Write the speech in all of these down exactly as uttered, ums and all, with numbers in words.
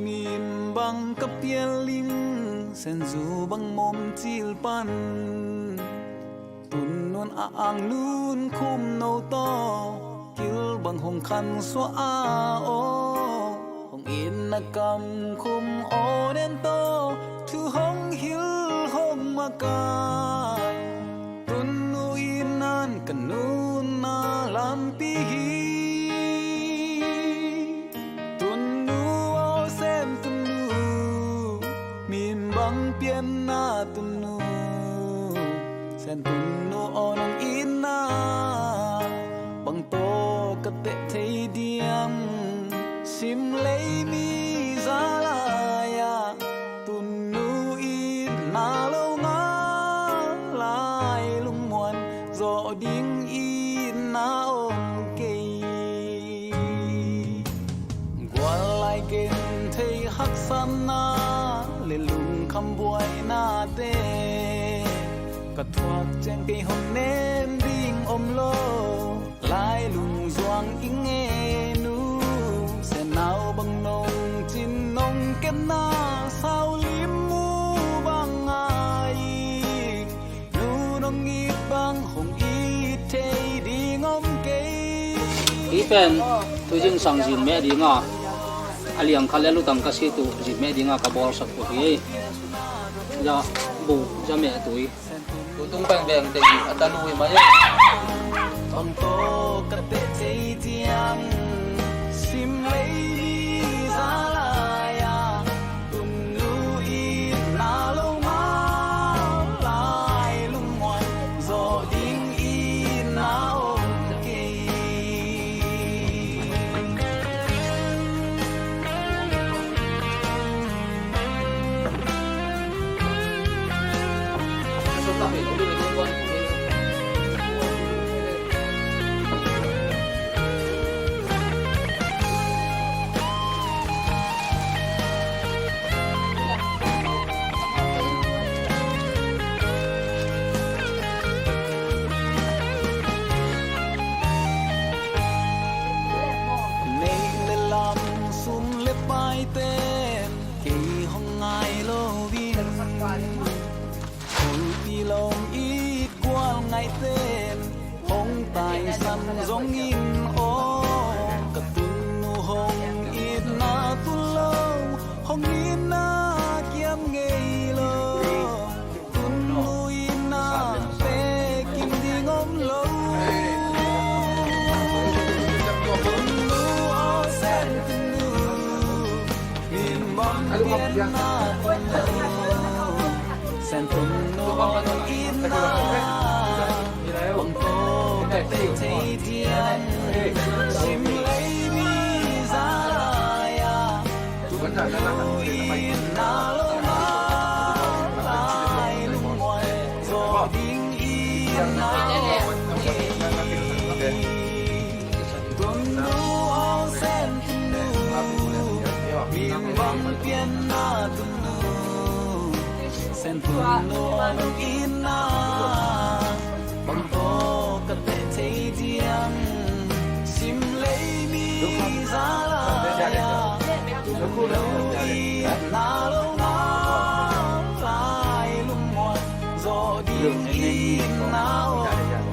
Min bang ka pial lim, senzu bang mawm cil pan. Tun nun a ang nun khum no tawh, kil bang hong khan suah a aw. Hong itna kam khum aw den tawh, thu hong hilh hong makai. Tun nu itna in ka nunna lampi hi. Tun nu aw, Sen Tun nu, min bang pianna Tun nu. Sen Tun nu aw, nong itna bang tawh ka teh thei diam? Sim lei mi za lai-ah Tun nu itna lo ngah lai, lungmuan zawh ding itna om kei. Gual lai genthei haksatna le lungkham buainate, ka thuak ciang kei hong nem ding om lo. Lai lungzuang i ngen uh, Sen nau bang nong cin nong kepna, sau lim mu bang ngai. Nu nong it bang hong it thei ding om kei. Hih pen Thuzingsang zin meh ding a, a liang khat le lutang ka sit uh zin meh ding a ka bawlsak uh hi. Za bu, za meh tui. Tutung peng veng teng a talu hi mai. Bang tawh ka teh thei diam? Sim lei mi za lai-ah Tun nu itna lo ngah lai, lungmuan zawh ding itna om kei. Neih le lam, sum le paite, kei hong ngai lo in. Kulpi lawm it gual ngaite, hong taisan zongin aw. Ka Tun nu hong itna tun lo, hong itna kiam ngei lo. Tun nu itna te kim ding om lo. Tun nu aw, Sen Tun nu, min bang pianna Tun nu. Sen Tun nu aw, nong itna bang tawh ka teh thei diam? Sim lei mi za lai-ah Tun nu itna lo ngah lai, lungmuan zawh ding itna om kei. Tun nu aw, Sen Tun nu, min bang pianna Tun nu. Sen Tun nu aw, nong itna bang tawh ka teh thei diam? Sim lei mi za lai-ah Tun nu itna lo ngah lai, lungmuan zawh ding itna om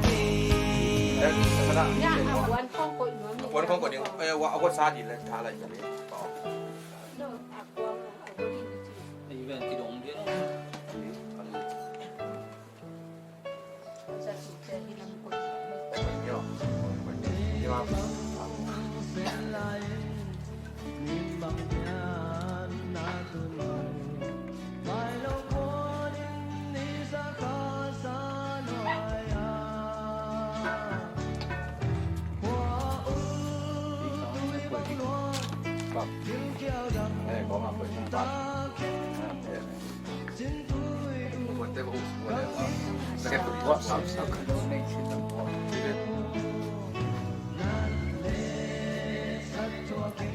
kei. Wan khong ko ding, eh, wa, wa sa di le, ta lai ka le. Event ki dong dia.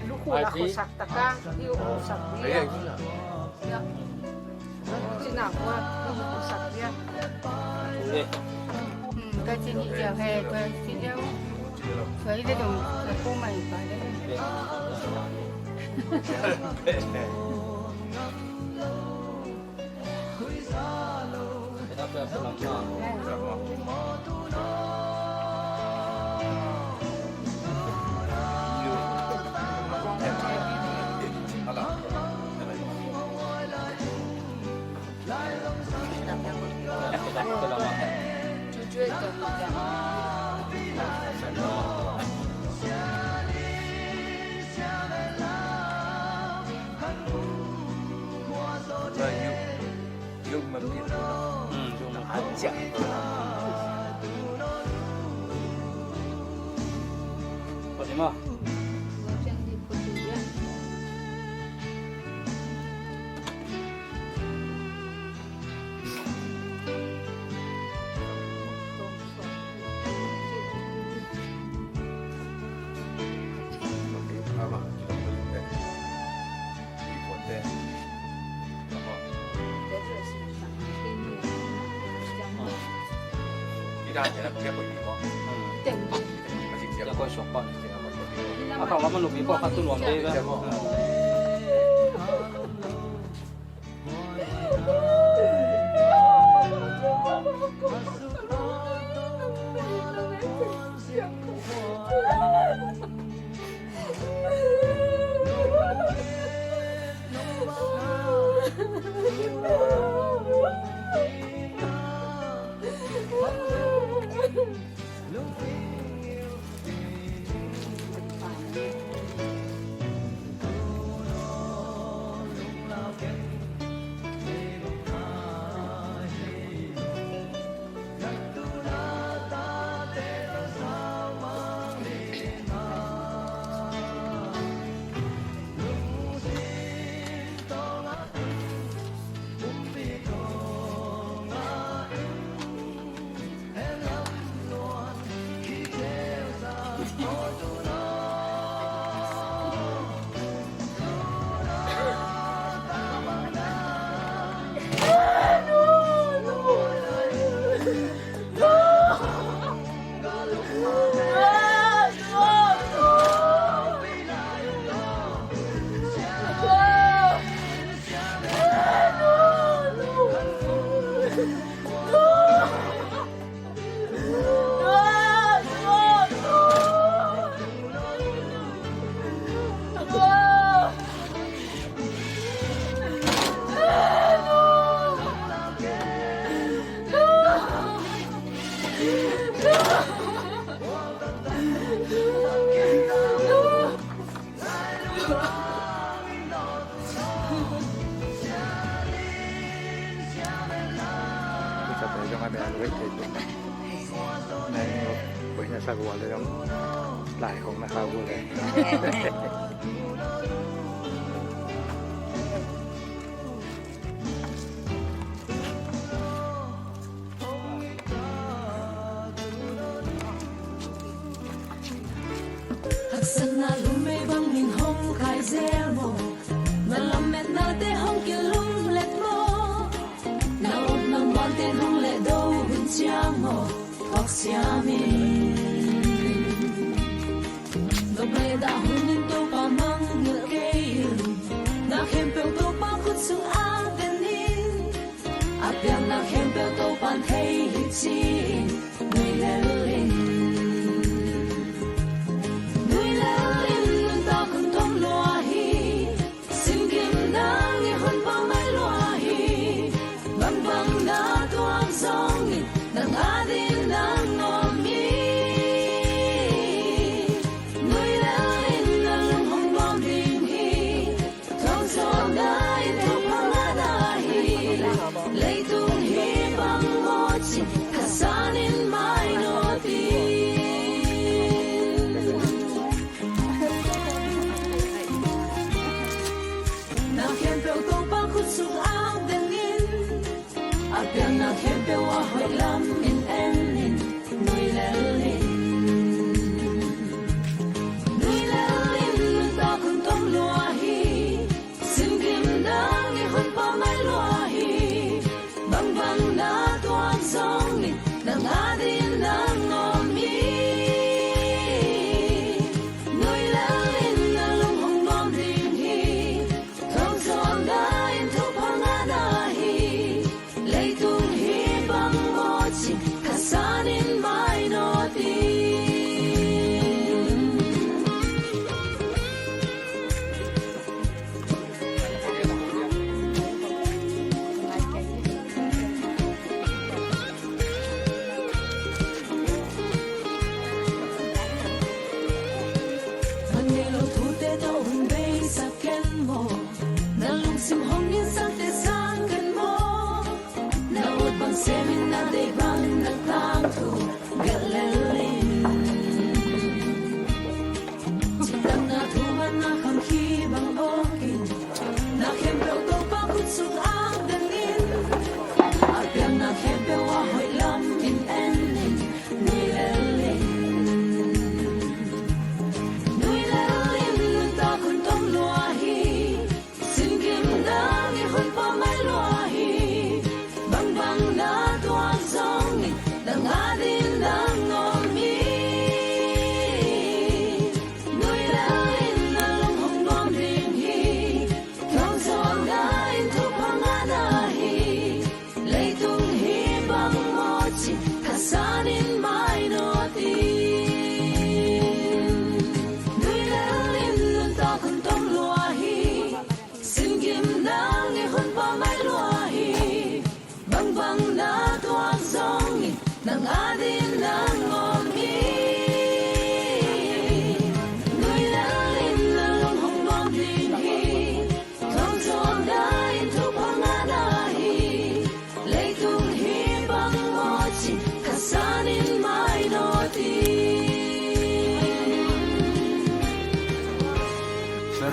Lukhu la khusak taka, i u khusak dia. Ya. Cina kua, i u khusak dia. Hmm, ka cini dia he, ka cini dia. Ka i le dong, ka ku mai pa de. Haksatna lum ei bangin hong kai zel maw? Na lametnate hong kilumlet maw? Na upna muanten hong lehdo hun ciang maw? Thuak siamin. Nop le dah hunin Topa mangngilh kei in. Na khempeuh Topa khut sung akden in. A piakna khempeuh Topan thei hi ci-in nui lel in. Nui lel in, nuntak hun tom lua hi. Simgim nang i hun pau mai lua hi. Bangbang na tuak zongin nang adin nang nuam hi. Nui lel in, na lung hong nuam ding hi. Thong suakna in thong pha ngahna hi. Leitung hi bang mawh cih thasan in mai nawn in. Na khempeuh Topa khut sung akden in. A piakna khempeuh a hoih lam in en in, nui lel in. Nui lel in, nuntak hun tom lua hi. Simgim nang i hun pau mai lua hi. Bangbang na tuak zongin nang adin nang nuam hi. Nui lel in, na lung hong nuam ding hi.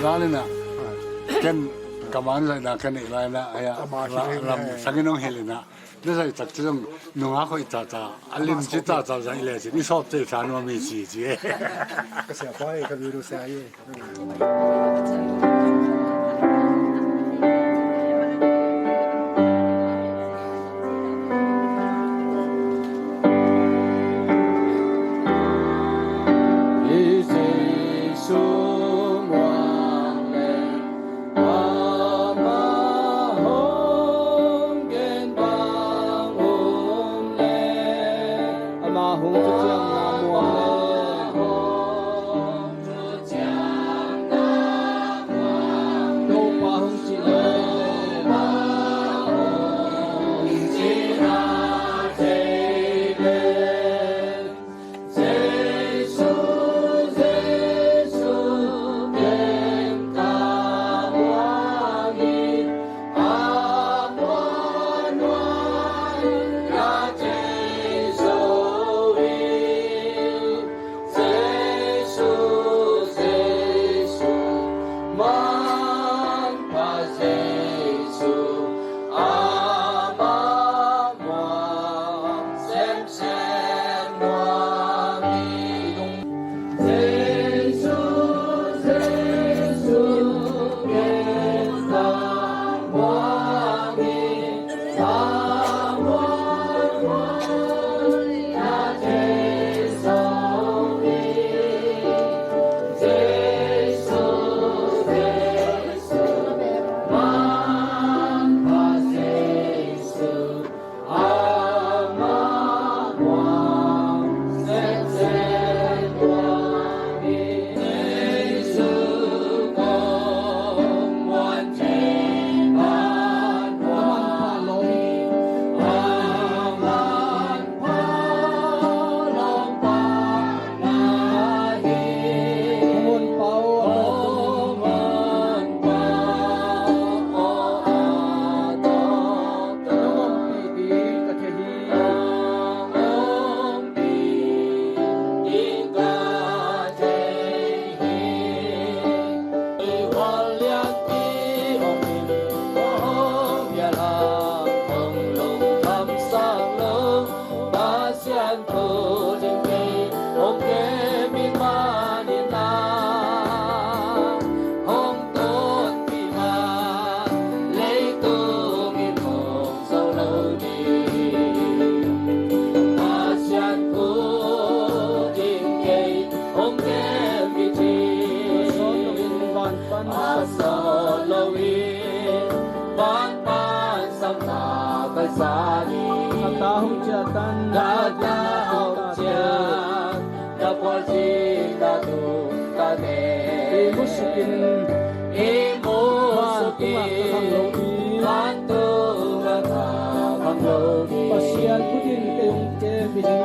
Lai inah ken ka man zaihna ka neih lai inah, lam sangin hong hilh inah, na zaih tak ci zong nungak hoih tata, a lim ci tata zaih lecin i sawpte i tha nuam hi ci ci e. Ka siapa e, ka viru sia hi.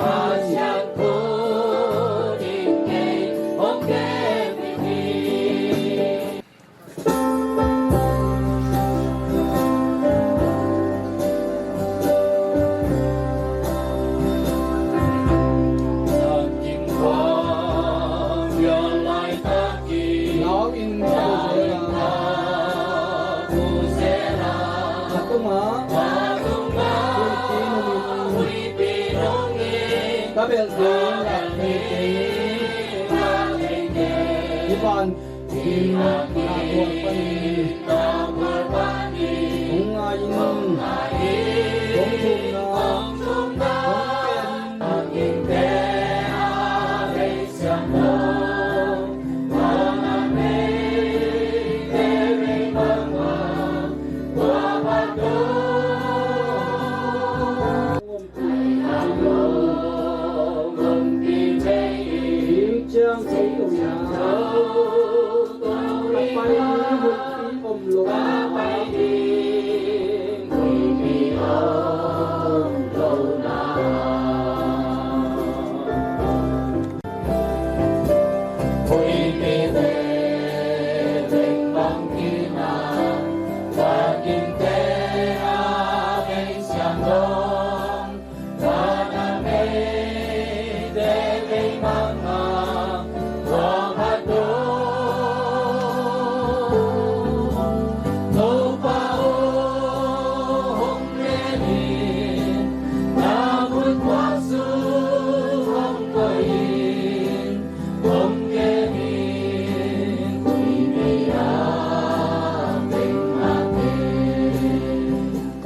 Pasian khut in kei hong kem hi. Ka bel ding lak thei kei. Hi van ding na buang panin hong ngai in, hong thumna, hong pen.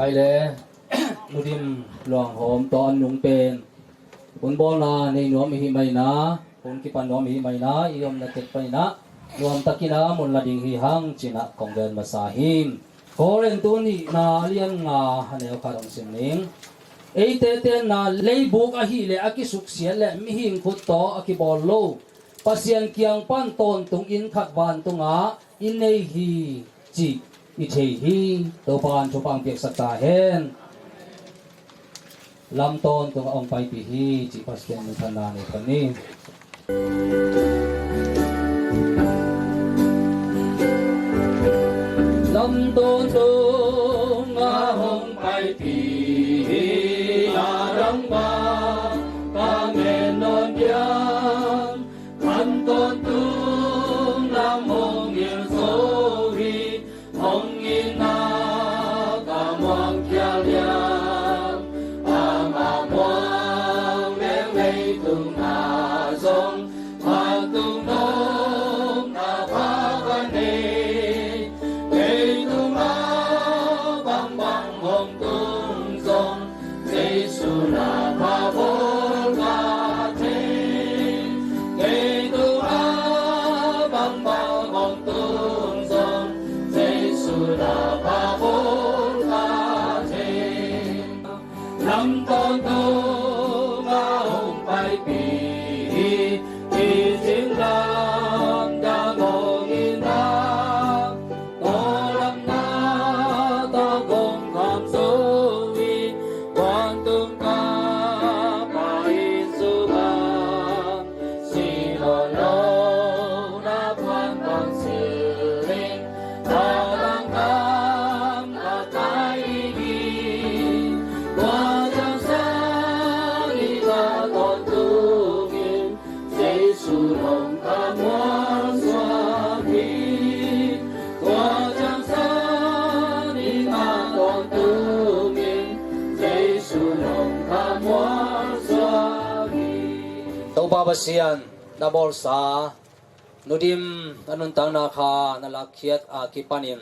Le Nudim Luanghawm tawh an nung pen hun bawlna nei nuam ihi maina, hun kipan nuam ihi maina, i omna tek paina nuam takina mun la ding hi hang cinah kong gen masa hi. Korin tu nihna a lian nga a neu khat hong sim ning. Eite tenna leibuk ahih leh a kisuksiat le mihing khut tawh a kibawl lo Pasian kiang pan tawntung inn khat vantungah i nei hi cih i thei hi. Topa in thupha hong piaksak ta hen. Lam tawntungah hong paipih hi cih Pasian minthanna nei pan ni. Lam tawntungah hong paipih hi. A dang bang ka ngen nawn diam? Lam tawntung lam hong hilh zo hi. Hong itna ka muang khial hiam? Ama muang leng leitung ah zong, vantung nopna pha ka nei. Leitung ah bangbang hong tung zong, Jesu na pha bawl ka thei. Leitung ah bangbang hong tung zong, Jesu na pha bawl ka thei. Lam tawntungah hong paipih hi. Hih zing lam dang hong itna, kawlamna tawh kong kham zo hi. Vantung ka Pa inn sungah, si nawn lo na phuan bang silh ning. Thalang gam ka kai ding hi. Tua ciang sang i ngah tawntungin, Jesu nong ka mualsuak hi. Tua ciang sang i ngah tawntungin, Jesu nong ka mualsuak hi. Topa Pasian na bawlsa Nudim a nuntakna kha na lakkhiat a kipanin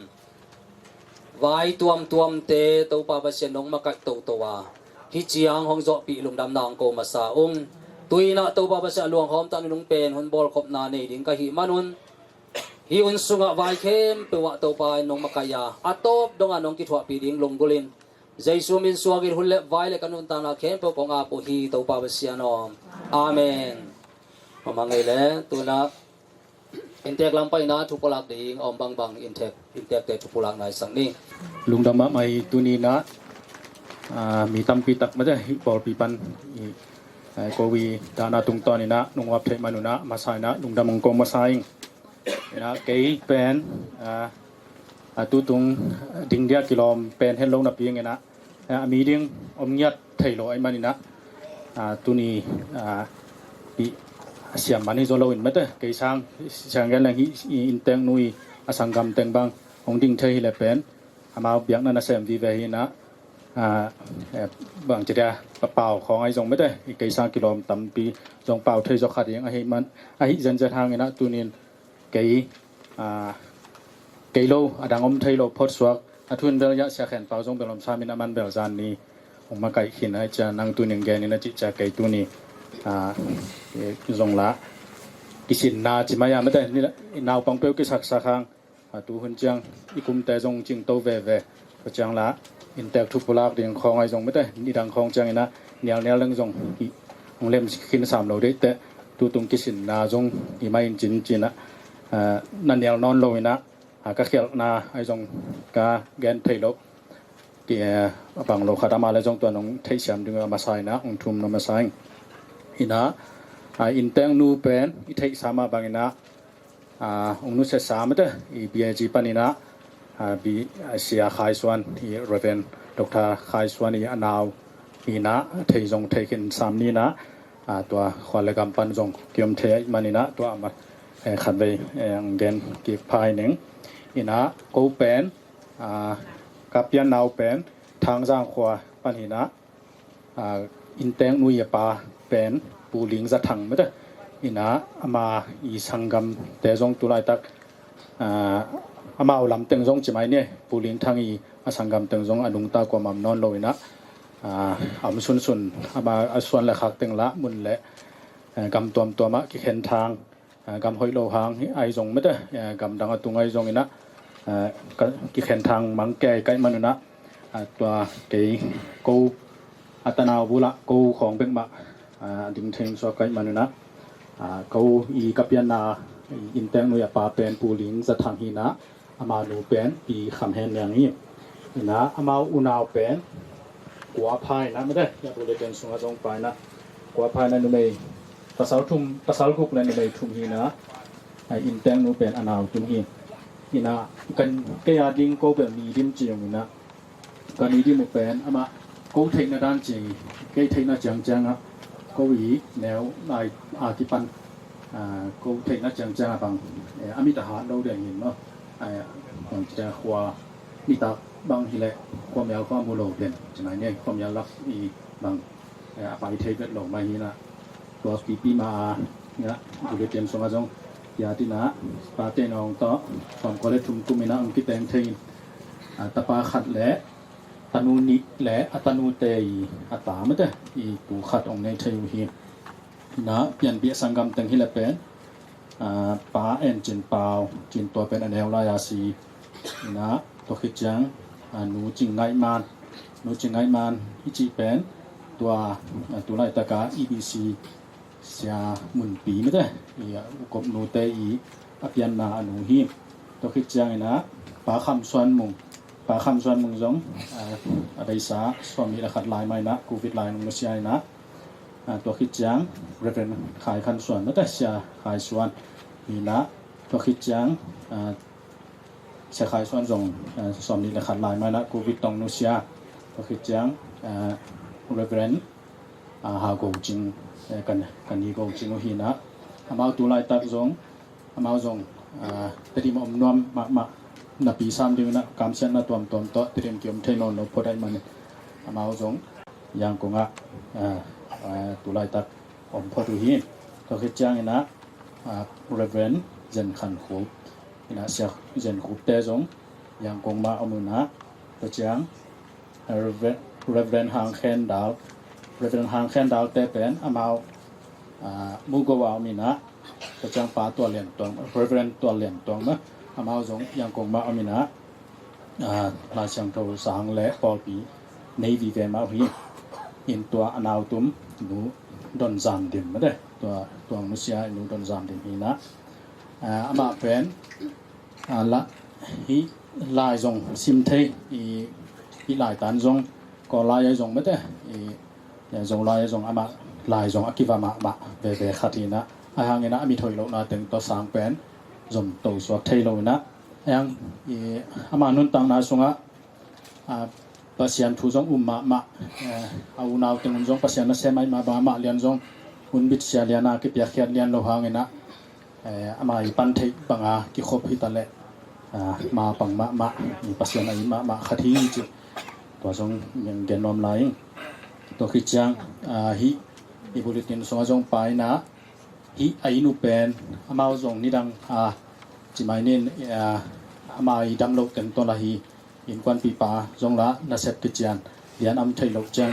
vai tuamtuamte Topa Pasian nong makaih toto a, hih ciang hong zawhpih lungdamna hong ko masa ung. Tu-in ah Topa Pasian a luanghawm tah nunung pen hun bawlkhopna nei ding ka hih manun, hih hun sungah vai khempeuh ah Topa in nong makaih a, a tawp dongah nong kithuahpih ding lunggulhin Jesu min suangin hun le vai le ka nuntakna khempeuh kong ap uh hi, Topa Pasian aw. Amen. Mama ngei le, tu-in ah inntek lam paina thupulak ding a om bangbang inntek, inntekte thupulak naisak ni. Lungdam mahmah hi. Tuni-in ah, ah, mi tampi tak mate hih pawlpi pan i, ah, ko i dahna tungtawn in ah nong uap theih manun ah masa in ah lungdam hong ko masa ing. In ah kei pen, ah, a tutung ding dia kilawm pen het lo napi in ah, a mi ding om ngiat thei lo ahih manin ah, a, tuni, a, i siam man hi zaw loin mate, kei sang, sang gen leng hih, i inntek nu i a sanggam teng bang hong ding thei hi le pen, amau biakna nasem vive hi in ah, a, e, bang ci dia, pa pau khawng ahi zong mate, i kei sang kilawm tampi zong pau thei zaw kha ding ahih man, ahih zenzen hangin ah tunin kei, a, kei lo, a dang om thei lo phot suak, a thu in bel Sia Khen Pau zong bel om sam in a man bel zan ni hong makaih khin a, cia nang tunin gen in a cih cia kei tuni, a, e, zong la kisinna ci mai a mate, ni la, i naupang peuh kisaksak hang, a, tu hun ciang i kumte zong cingto veve. Tua ciang la inntek thupulak ding khawng ahi zong mate, nidang khawng ciangin ah nialnial ding zong i hong lem khin sam lo deih teh, tutung kisinna zong i mai in cin cin ah, a, na nial nawn lo in ah, a, ka khialhna ahi zong ka gen thei lo. Ki, a, a bang lo khat ama le zong tua nong theihsiam ding a masa in ah hong thum na masa ing. In ah, a, inntek nu pen i theihsa mah bangin ah, a, hong nusiasa mate, i B A G panin ah, a, B, a, Sia Khai Suan, i Reverend Doctor Khai Suan i a nau hi in ah, thei zong thei khin sam ni in ah, a, tua khua le gam pan zong kiom thei ahih manin ah, tua mah, e, khatvei, e, hong gen kik pha hi ning. In ah ko pen, a, ka pianna uh pen Thangzang khua pan hi in ah, a, inntek nu i a pa pen Pu Ling Za Thang mate. In ah ama i sanggamte zong tu laitak, a, Amau lam teng zong ci mai ni, Pu Ling Thang i a sanggam teng zong a nungta kuamah om nawn lo in ah, a om sunsun, ama a suan le khak teng lah mun le gam tuamtuam ah kikhen thang, gam hoih lo hang ahi zong mete, gam dang a tung ahi zong in ah kikhen thang mang kei kaih man un ah, tua kei ko a tanau bul ah ko khawng bek mah a ding thei suak kaih man un ah, ko i ka pianna inntek nu i a pa pen Pu Ling Za Thang hi in ah, ama nu pen Pi Kham Hen Niang hi in ah, amau unau pen kua pha in ah mete, i a bulletin sungah zong pha in ah, kua pha in ah numei pasal thum, pasal guk le numei thum hi in ah, inntek nu pen a nau tum hi in ah, kan kei a ding ko pen mi dim ci zong in ah, ka ni dim uh pen amah ko theihna dan ci, kei theihna ciangciang ah ko i neu lai a kipan ko theihna ciangciang ah bang a mit a hat lo ding hi in maw, bang ci a khua nitak bang hi leh khuamial khua mu lo den ci mai ni, khuamial lak i bang a pai thei vet lo mai hi in ah, tua pipi ma a bulletin sungah zong pia in ah, pate nong tawh sawmkua le thum kum in ah hong kiteng thei in, tapa khat le tanu nih le a tanute i a ta mete i pu khat hong nei thei uh hi in ah, pianpih a sanggam teng hi le pen Pa En Cin Pau, Cin tua pen a neu lai a si in ah, tua khit ciang Nu Cing Ngaih Man, Nu Cing Ngaih Man i cih pen tua tu laitak a E B C Sia Mun Pi mete i a ukop nute i a pianna a nu hi. Tua khit ciang in ah Pa Kham Suan Mung, Pa Kham Suan Mung zong a beisa sawmnih le khat lai mai in ah Covid lai nung nusia in ah, tua khit ciang Reverend Khai Khan Suan mete, Sia Khai Suan hi in ah, tua khit ciang Sia Khai Suan zong sawmnih le khat lai mai in ah Covid tawh nusia, tua khit ciang Reverend Ha Go Cing, kan, kan i Go Cing uh hi in ah, amau tu laitak zong, amau zong Tedim om nuam mahmah napi sam ding in ah kamsiatna tuamtuam tawh Tedim kiom thei nawn lo phot ahih manin amau zong Yangon ah tu laitak om phot uh hi. Tua khit ciang in ah Reverend Zen Khan Khup in ah, Sia Zen Khup te zong Yangon mah om in ah, tua ciang Reverend Hang Khen Dal, Reverend Hang Khen Dal te pen amau Mugo a om in ah, tua ciang Pa Tua Lian Tuang, Reverend Tua Lian Tuang mah, amau zong Yangon mah om in ah, Lai Siangtho sang le pawlpi nei vive mah uh hi in, tua a nau tum Nu Don Zam Dim mete, tua tuang nusia Nu Don Zam Dim hi in ah, amah pen la, hih lai zong sim thei, hih lai tan zong Kawl lai a zong mete, Zolai a zong amah lai zong a kiva mahmah veve khat hi in ah, ahi hangin ah a mit hoih lohna teng tawh sang pen zom to suak thei lo in ah, ahi hang ama nuntakna sungah Pasian thu zong um mahmah, a unau teng un zong Pasian nasem ahih mah bang amah lian zong hun bit sia lian a kipiakkhiat lian lo hangin ah, ama i pan theih banga kikhop hi ta leh ma pang mahmah, Pasian a it mahmah khat hi cih tua zong gen nuam lai ing. Tua khit ciang hih i bulletin sungah zong pha in ah, hih a inn uh pen amau zong nidang a ci mai nin, ama i dam loh teng tawh la hi. Innkuanpipa zong la nasep kician lian a om theih loh ciang,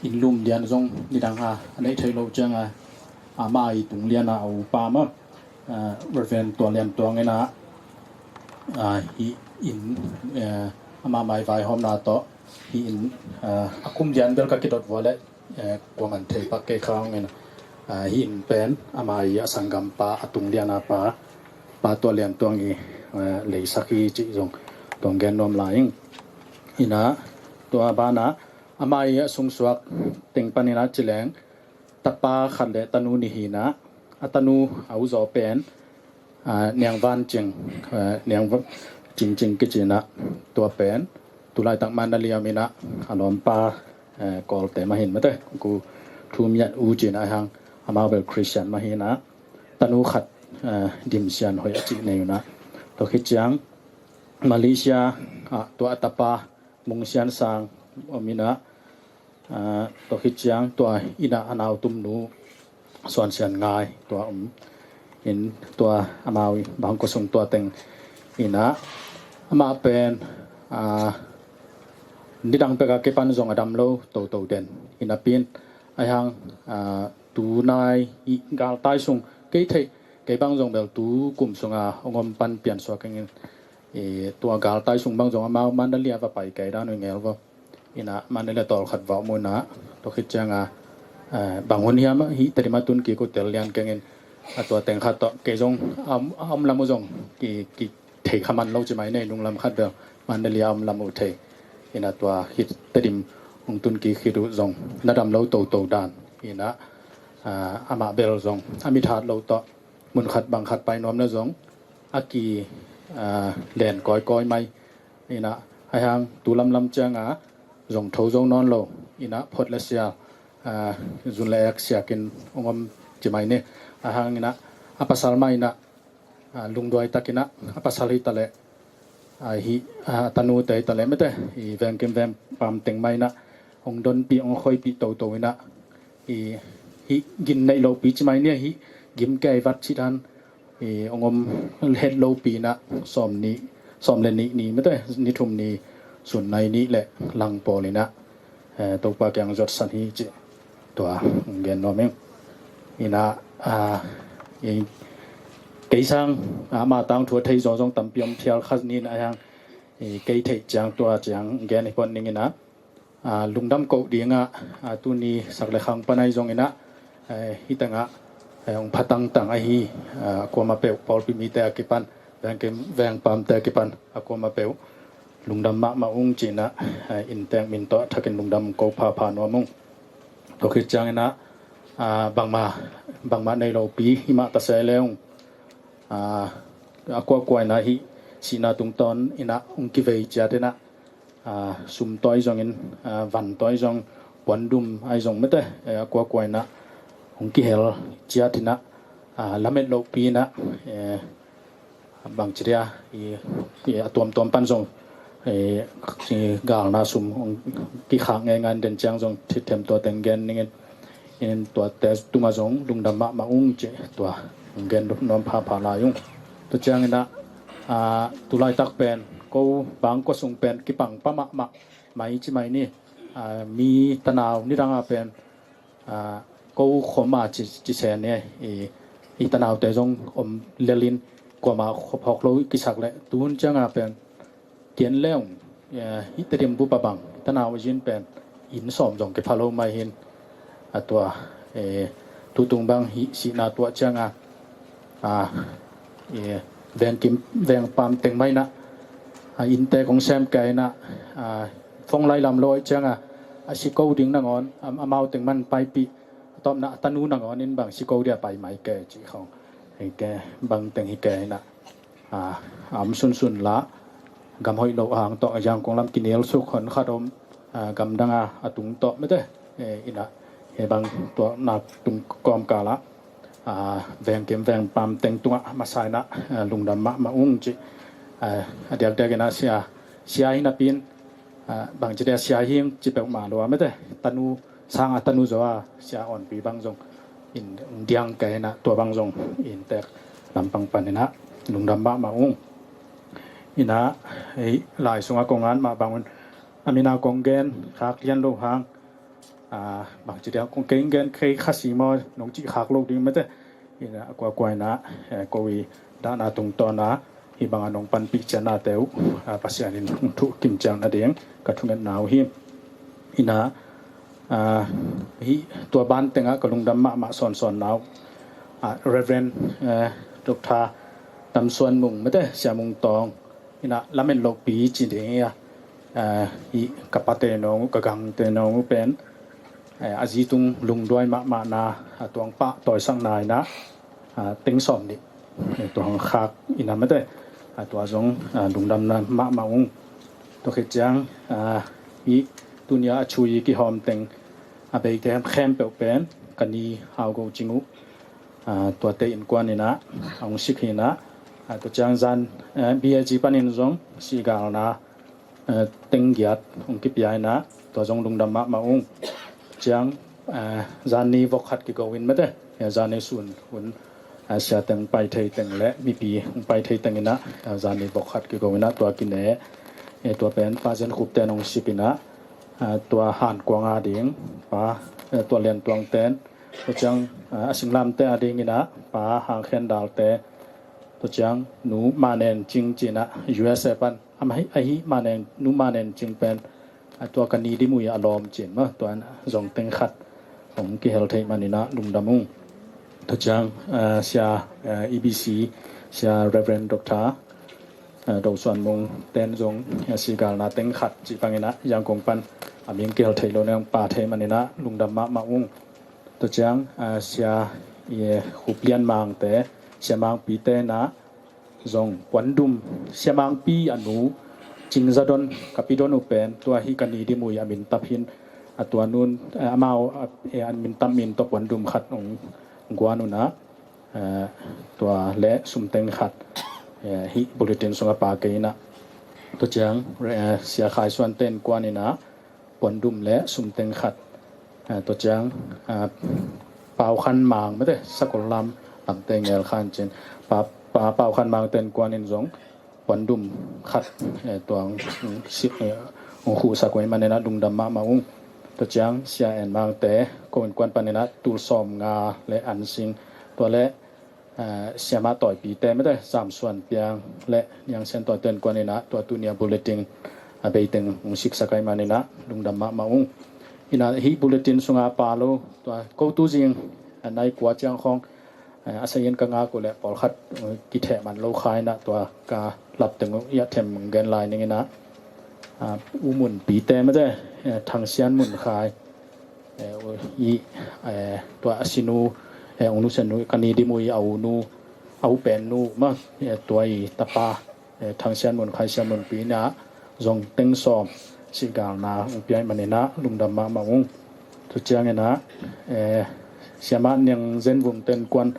inn lum lian zong nidang a a neih theih loh ciang a, ama i tung lian a a upa mah Reverend Tua Lian Tuang in ah, hih inn, ama mai vaihawmna tawh hih inn a kum lian bel ka kidot vua leh kuaman thei pak kei kha hong in ah, hih inn pen ama i a sanggampa a tung lian a pa, Pa Tua Lian Tuang i leisak hi cih zong tuang gen nuam lai ing. In ah tua banah ama i a sungsuak teng panin ah ci leng tapa khat le tanu nih hi in ah, a tanu a uzaw pen Niang Van Cing, Niang Cing Cing kici in ah, tua pen tu laitak Mandalay a om in ah, a lawmpa Kawlte mah hi in mate, Pu Thu Miat U ci in ah, ahi hang amau bel Christian mah hi in ah, tanu khat Dim Sian Hoih a cih nei un ah, tua khit ciang Malaysia ah tua a tapa Mung Sian Sang om in ah, tua khit ciang tua inn ah a nau tumnu Suan Sian Ngai tua om in, tua amau i bangkua sung tua teng in ah, Amah pen, aa, nidang pek a kipan zong a dam lo toto den hi napi in, ahi hang, aa, tunai i galtai sung kei theih, kei bang zong bel tu kum sung a hong om pan piansuak ing in, i tua galtai sung bang zong amau Mandalay a va pai kei dan uh i ngel vo. Ina Mandalay a tawlkhat va om uh ina, tua khit ciang a, aa, bang hun hiam hih Tedim a tun kik uh tel lian keng in, a tua teng khat tawh kei zong a om, a om lam uh zong ki, ki thei kha man lo ci mai ni, nunglam khat bel Mandalay a om lam uh thei. Ina tua khit Tedim hong tun kik khit uh zong na dam lo toto dan. Ina, aa, amah bel zong a mit hat lo tawh mun khat bang khat pai nuam na zong a ki, aa, len kawikawi mai. Ina, ahi hang tu lamlam ciang a zong tho zo nawn lo. Ina phot le sia, aa, zun le ek siakin hong om ci mai ni. Ahi hang ina a pasal mah ina, aa, lungduai tak ina a pasal hi ta leh, aa, hih, aa, tanute hi ta leh mete, i vengkim vengpam teng mah ina hong donpih hong khoipih toto ina, i hih gim neih lopi ci mai ni, hih gim kei vat cih dan, i hong om het lopi ina sawm ni, sawm le nih ni mete, ni thum ni sun nai nih le lang pawl ina, eh, Topa kiang zuatsan hi cih tua hong gen nuam ing. Ina, ah, i, kei sang, ah, amah tangthu a thei zaw zong tampi om phial kha ni ina, ahi hang, i, kei theih ciang tua ciang gen hi pon ning ina, aa, lungdam koh dingah, aa, tuni sak le khang pan ahi zong ina, eh, hih tengah, eh, hong pha tangtang ahi, aa, a kuamah peuh pawlpi mite a kipan, vengkim vengpamte a kipan a kuamah peuh lungdam mahmah ung ci ina, eh, inntek min tawh thakin lungdam ko phapha nuam ung. Tua khit ciang ina, aa, bangmah, bangmah nei lopi hi mah ta se le ung, aa, a kuakua ina hih sihna tungtawn ina hong kivei ciat ina, aa, sum tawh ahi zongin, aa, van tawh ahi zong, puandum ahi zong mete, eh, a kuakua ina hong kihel ciat ina, aa, lamet lohpi ina, eh, bangci dia, i, i a tuamtuam pan zong, eh, i galna sum hong kikhak ngeingai den ciang zong thithem tua teng gen ning in, in tuate tungah zong lungdam mahmah ung ci tua hong gen nuam phapha lai ung. Tua ciang ina, aa, tu laitak pen ko bang kua sung pen kipang pah mahmah mai ci mai ni, aa, mi tanau nidang a pen, aa, ko khom a ci, ci se ni, i, i tanaute zong om lel in kuamah khop hawk lo kisak leh tu hun ciang a pen kian leung, eh, hih Tedim bup a bang tanau a zin pen inn sawm zong kipha lo mai hi in, a tua, eh, tutung bang hih sihna tuah ciang a, a, eh, vengkim vengpam teng mah ina, a, inntek hong sem kei ina, a, phone line lam lo ahih ciang a, a si ko ding nangawn, a, amau teng mah paipih, a tawpna a tanu nangawn in bang si ko dia pai mai kei cih khong, hih kei bang teng hi kei ina, a, a om sunsun la, gam hoih loh hang tawh a Yangon lam kinel suk hon khat om, a, gamdang a, a tung tawh mete, eh, ina, he bang tuahna tung kawmkal a, a, vengkim vengpam teng tungah masa ina, a, lungdam mahmah ung ci, a, a diakdiak ina sia, sia hi napi in, a, bangci dia sia hi ing ci peuhmah lo a mete, tanu, sang a tanu zaw a sia awnpi bang zong in diang kei ina tua bang zong inntek lampang pan ina lungdam mahmah ung. Ina, hih lai sungah kong at mah bang un a min a kong gen khak lian lo hang, a, bangci dia kong kei gen kei kha si maw nong cih khak lo ding mete. Ina a kuakua ina, eh, ko i dahna tungtawn a hih banga nong panpih ciatnate uh, a, Pasian in hong thuh kim ciang nading ka thungetna uh hi. Ina, a, hih tua ban tengah ka lungdam mahmah sawnsawnna uh, a, Reverend, eh, Doctor Tam Suan Mung mete, Sia Mung Tawng, ina lamet lohpi ci ding hi a, a, hih ka pate nong uh, ka gangte nong uh pen, eh, a zitung lungduai mahmahna, a, tuang pah tawisakna ina, a, teng sawm nih, eh, tua hong khak ina mete, a, tua zong, a, lungdamna mahmah ung. Tua khit ciang, a, hih tunia a chui kihawm teng a beite khempeuh pen ka ni Hau Go Cing uh, a, tuate innkuan ina a hong sik hi ina, a, tua ciang zan, eh, B A G panin zong sihgalna, eh, teng giat hong kipia ina tua zong lungdam mahmah ung. Ciang, eh, zanni vok khat kigo in mete, eh, zanni sun hun a, sia teng pai thei teng le mipi hong pai thei teng in ah, a, zani bok khat kigo in ah tua kine, e, tua pen Pa Zen Khup ten hong sip in ah, a, tua Hankuang a ding Pa, e, tua Lian Tuang ten, tua ciang, a, a singlamte a ding in ah Pa Hang Khen Dal te, tua ciang Nu Ma Nen Cing ci in ah U S A pan, a, ahi, ahi Ma Nen, Nu Ma Nen Cing pen, a, tua ka ni dim uh a lawm cin mah, tua zong teng khat hong kihel theih man in ah lungdam ung. Tua ciang, a, sia, a, E B C, sia Reverend Doctor, a, Do Suan Mung ten zong, a, sigalna teng khat cih bang in ah Yangon pan a min kihel theih lo neng pa thei man in ah lungdam mahmah ung. Tua ciang, a, sia, e, Khup Lian Mang te, sia Mang Pi te in ah zong Puandum, sia Mang Pi a nu Cing Za Don, ka pi don uh pen, tua hi ka ni dim uh a min tap hi in, a, tua nun, a, amau, a, e, a min tap min tawh Puandum khat hong guan un ah, e, tua le sum teng khat, e, hih bulletin sung a pa kei in ah. Tua ciang, e, sia Khai Suan ten kuan in ah, Puandum le sum teng khat. A, tua ciang, a, Pau Khan Mang mate, Sakol lam, lamte ngel khan cin. Pa, Pa, Pau Khan Mang ten kuan in zong Puandum khat, e, tua hong, hong sip, e, hong khuhsak uh ahih man in ah lungdam mahmah ung. Tua ciang sia En Mang te, ko in kuan pan in ah tul sawm nga le an sing. Tua le, a, siamah Tawi Pi te mate, Zam Suan Piang le Niang Sian Tawi ten kuan in ah tua tuni a bulletin a bei teng hong siksak ahih man in ah lungdam mahmah ung. In ah hih bulletin sung a pa lo, tua ko tu zing, a, nai kua ciang khawng, a, a sayin ka ngak uh leh pawlkhat, a, kitheh man lo kha in ah tua ka lap teng uh i a them hong gen lai ning in ah, a, U Mun Pi te mate, a, Thang Sian Mun Khai, e, u, i, e, tua a sinu, e, hong nusiat nu, ka ni dim uh a u nu, a u pen nu mah, e, tua i tapa, e, Thang Sian Mun Khai, Sian Mun Pi in ah zong teng sawm sigalna hong pia ahih man in ah lungdam mahmah ung. Tua ciang in ah, e, siamah Niang Zen Vung ten kuan,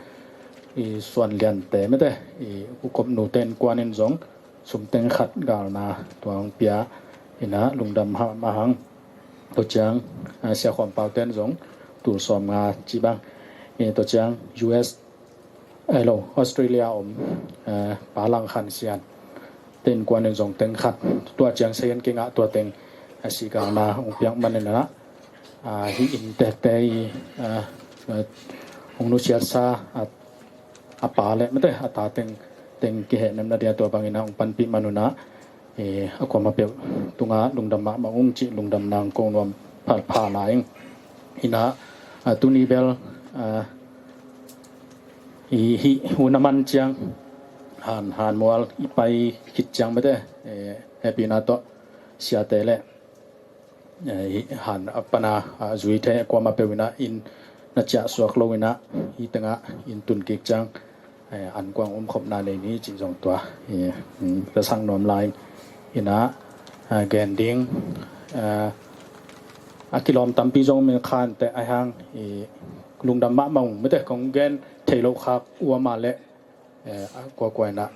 i Suan Lian te mate, i U Kop Nu ten kuan in zong sum teng khat galna tua hong pia in ah lungdam mahmah hang. Tua ciang, a, sia Khuam Pau ten zong tul sawm nga cih bang. E, tua ciang U S, e, lo, Australia om, e, Pa Lang Khan Sian ten kuan in zong teng khat. Tua ciang sayin kei ngah tua teng, a, sigalna hong piak man in ah, a, hih inntekte i, a, a, hong nusiatsa, a, a pa le mate, a ta teng, teng kihehnemna dia tua bang in ah hong panpih man un ah, e, a kuamah peuh tungah lungdam mahmah ung cih lungdam nang ko nuam phalpha lai ing. In ah, a, tuni bel, a, i, hih hun a man ciang, Han, Han Mual i pai khit ciang mate, e, hehpihna tawh siate le, e, hih Han a pana, a, zui thei a kuamah peuh in ah inn na ciah suak lo in ah hih tengah inn tun kik ciang, e, an kuang um khopna nei ni cih zong tua, e, mm, ka sak nuam lai in ah, a, gen ding, a, a kilawm tampi zong min khan teh a hang, e, lungdam mahmah ung mate kong gen thei lo khak uh a mah leh, e, a kuakua in ah,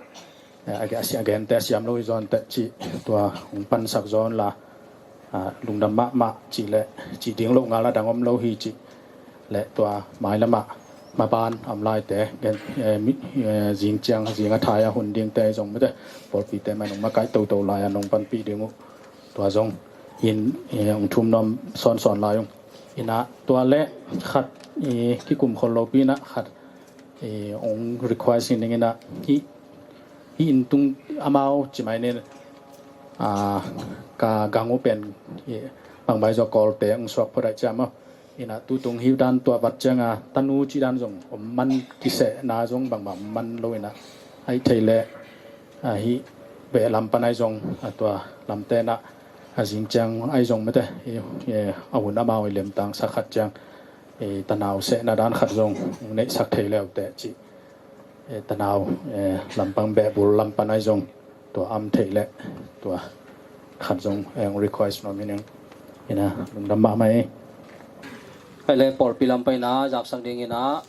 e, a, a, a gente a siam lo hi zaw inteh cih tua hong pansak zaw un la, a, lungdam mahmah cih le cih ding lo ngal a dang om lo hi cih le tua mailamah maban a om laite gen, e, mi, e, zing ciang zing a thai a hun dingte zong mate pawlpite man hong makaih toto lai a nong panpih ding uh tua zong in, e, hong thum nuam sawnsawn lai ung. In ah tua le khat, e, kikum khol lopi in ah khat, e, hong request hi ning in ah hih, hih inn tung amau ci mai ning, a, ka gang uh pen, e, bangbai zaw Kawlte hong suak phot ahih ciang maw. In ah tutung hih dan tua vat ciang a tanu cih dan zong om man kisehna zong bangbang om man lo in ah ahih thei leh, a, hih beh lam pan ahi zong, a, tua lamte in ah a zing ciang ahi zong mate, e, e, a hun amau i lemtang sak khat ciang, e, tanau sehna dan khat zong neihsak thei leuteh cih, e, tanau, e, lampang behbul lam pan ahi zong tua am theih leh tua khat zong, e, request nuam hi ning. In ah lungdam mahmah ei. Ai le pawlpi lam pan in ah zaksak ding in ah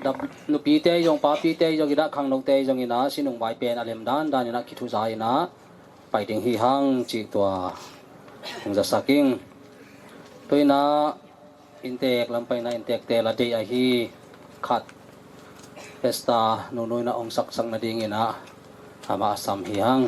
dap, nupite zong papite zong in ah khangnote zong in ah sinung vai pen a lem dandan in ah kithuza in ah pai ding hi hang cih tua hong zasak ing. Tua in ah inntek lam pan in ah inntekte la deih ahi khat. Orkestra nunui na ong saksak nadingin ah amah a sam hi hang.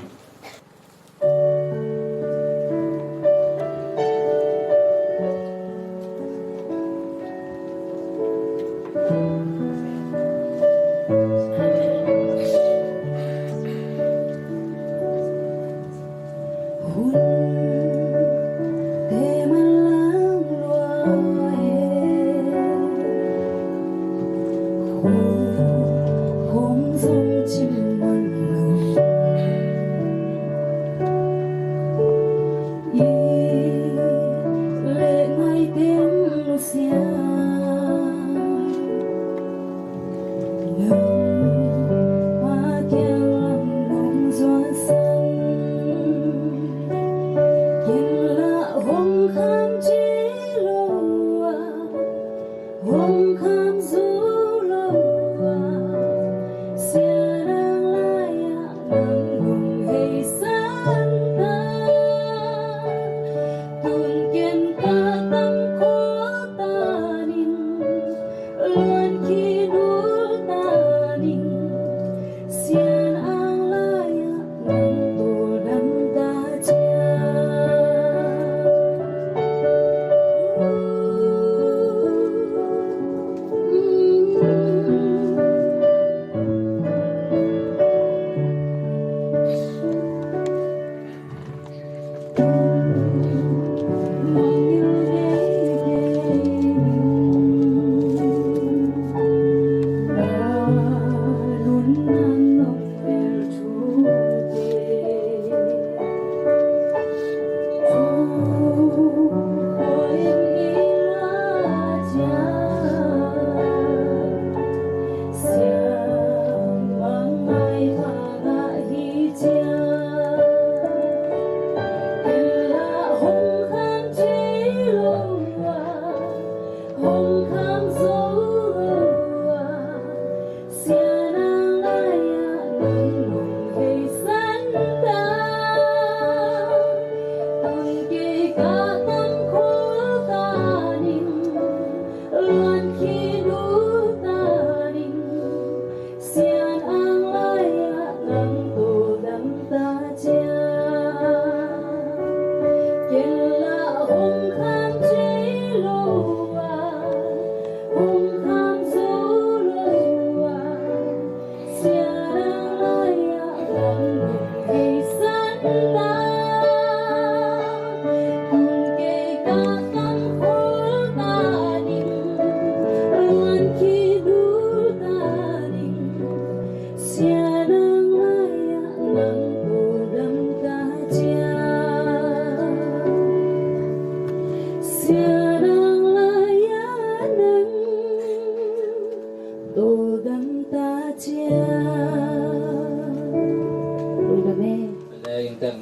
Leng teng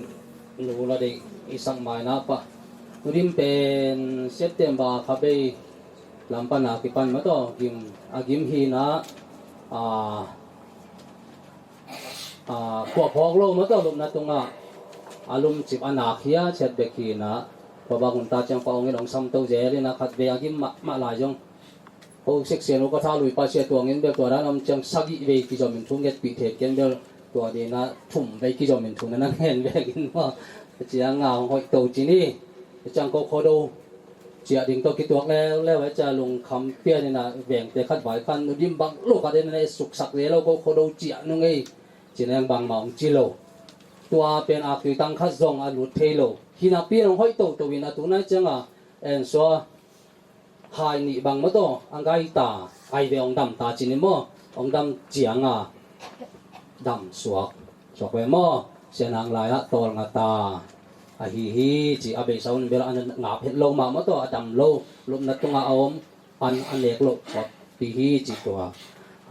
nu la dei i sak mai na pa. Tudim pen September kha bei lam pan a kipan ma tawh gim, a gim hi na, a, a, khua phawk lo ma tawh lupna tungah a lumcip a nak hi a, ciat bek hi na. Tua bang hun ta ciang pa ong in ong sam to zel in a khat vei a gim mahmah lai zong. Ho section ho ka tha lui pa sia tuangin bel tua dan om ciang sagih vei kizom in thu ngetpih thei ken bel tua dina thum vei kizom in thu na nang hen vekin maw. Ciang nga hong hoih to ci ni. Ciang ko khodo ciah ding tawh kituak leuleu a cia lungkham pian ina vengte khat vai khan nudim bang lo khat in na suksak le lo ko khodo ciah nung ei. Ci neng bangmah hong ci lo. Tua pen aktui tang khat zong a lut thei lo. Hinapi in hong hoih toto in a tunai cianga en sua hai nih bang maw taw a ngai ta, ai ve hong dam ta cin in maw, hong dam cianga dam suak suak ve maw, sianang lai ah tawlnga ta ahi hi ci a beisa hun bel a ngap het lo mah maw taw a dam lo lupna tungah a om an a nek loh suak ti hi ci tua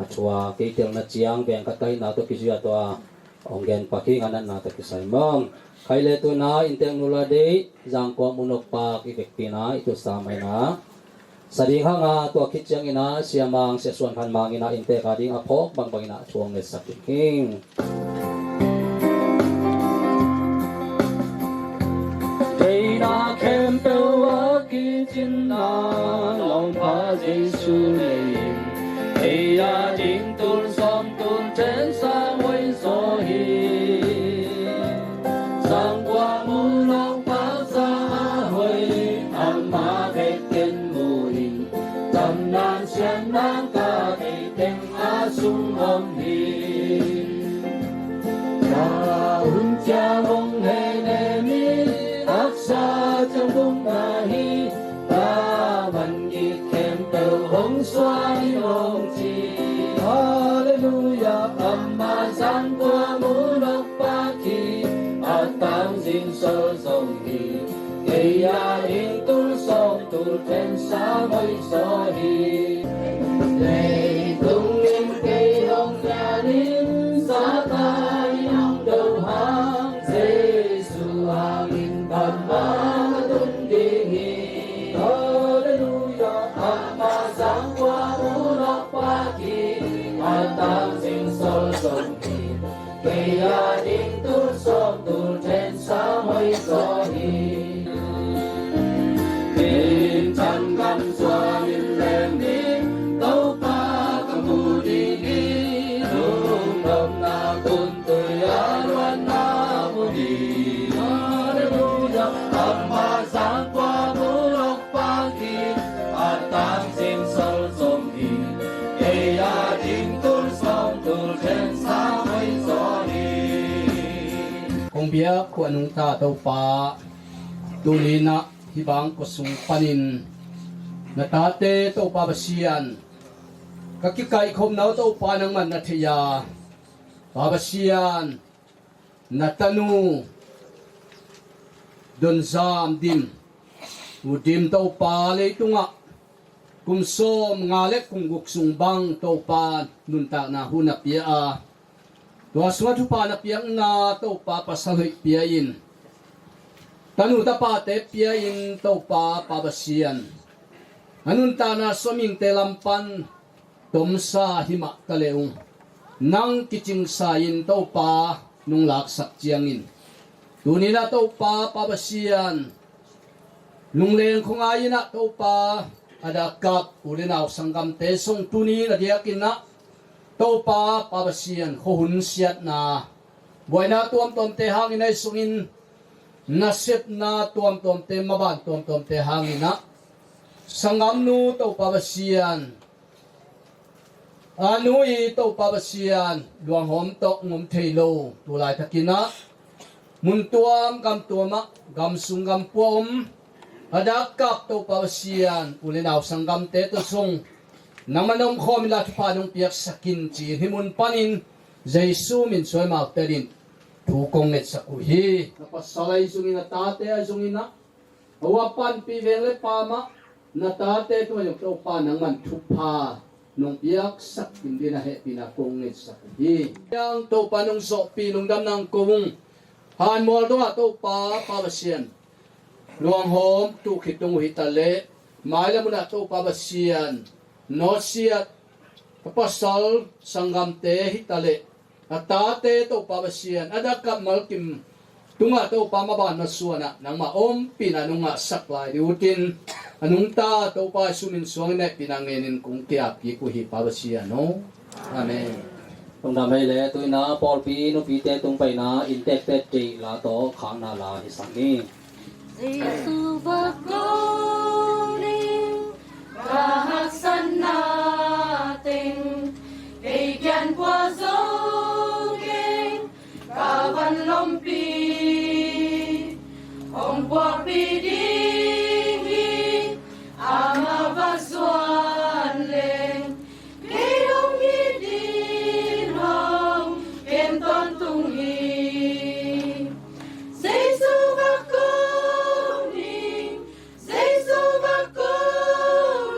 a thua kei telna ciang veng khat ka hihna tawh kizui a tua hong gen pak hi nganatna tawh kisai mawng. Khai le tuna inntek nu la deih Zangkua Munok Pak i vekpi na i tusa mai na sa ding hanga tua khit ciangina Sia Mang Sia Suan Khan Mang ina inntek a ding a phawk bangbang ina a thu hong ngetsak ding hing. Theina khempeuh a kicinna Lawmpa Jesu nei in thei a ding Tul sawm tul then sang hoih zaw hi. Sang kua mu lawng pa za a hoih, amah bek ken mu ing. Tam nan sian nan ka thei teng a sung om hi. Ka hun ciang hong hei ne mi, haksa ciang bung na hi. Ka van gik khempeuh hong suak in hong ci. Halleluiah. Amah zang kua mu lawng pa khi a tang zing sol zong hi. Kei a ding tul sawm tul then sang hoih zaw hi. Leitung in kei hong nial in, Satan in hong do hang, Jesu hangin kammal a tun ding hi. Halleluiah. Amah zang kua mu lawng pa khi a tang zing sol zong hi. Kei a ding tul sawm tul then sang hoih zaw hi. Kei in Chan gam zuan in leng ding, Topa ka mu ding hi. Lungdamna kun tui a luanna mu ding. Halleluiah. Amah zang kua mu lawng pa khi a tang zing sol zong hi. Kei a ding tul sawm tul then sang hoih zaw hi. Kong biak khuh a nungta Topa, tuni-in ah hih bang kua sung panin na tate Topa Pasian, ka kikaihkhopna uh Topa nangman na thei a, Pa Pasian, na tanu Donzam Dim, U Dim Topa, leitungah kum sawm nga le kum guk sung bang Topa nuntakna hun a pia a, tua sungah thupha na piakna Topa pasal hoih pia in, tanu tapate pia in Topa Pa Pasian, a nuntakna sua mihingte lam pan tomsa hi mah ta le ung, nang kicingsa in Topa nong laksak ciangin, tuni-in ah Topa Pa Pasian, lungleng khuangai in ah Topa, a dak kap u le nau sanggamte zong tuni-in a diakin ah Topa Pa Pasian, khuahun siatna, buaina tuamtuamte hangin ahi zongin, nasepna tuamtuamte, maban tuamtuamte hangin ah sanggamnu Topa Pasian, a nu i Topa Pasian luanghawm tawh ngom thei lo, tu laitakin ah mun tuam gam tuamah, gam sung gam pua om, a dak kap Topa Pasian, u le nau sanggamte tawh zong nangman omkhawm inla thupha nong piaksak in ci-in hih mun panin Jesu min suai mau telin thu kong ngetsak uh hi. Na pasal ahi zongin, a tate ahi zongin ah, a uah panpih veng le pamah na tate tungah zong Topa nangman thupha nong piaksak ding dingin a hehpihna kong ngetsak uh hi. Yang Topa nong zawhpih lungdam nang ko ung. Hanmual dongah Topa Pa Pasian, luanghawm tuh khit tung uh hi ta leh, mailam munah Topa Pasian, nawsiat ka pasal sanggamte hi ta leh, a tate Topa Pasian, a dak kap Malkim tungah Topa maban masuanah nangmah ompihna nong ngahsak lai ding utin, a nungta Topa Jesu min suangin hehpihna ngenin kong ki-ap kik uh hi Pa Pasian aw. Amen. Lungdam hei le, tu-in ah pawlpi nupite tung paina inntekte deih la tawh khakna la hi sang ni. Jesu va ko ning, ka haksatna teng, kei kiang pua zo keng, ka van lompi, hong puakpih ding hi, amah va zuan leng, kei hong it ding hong kem tawntung hi. Jesu va ko ning, Jesu va ko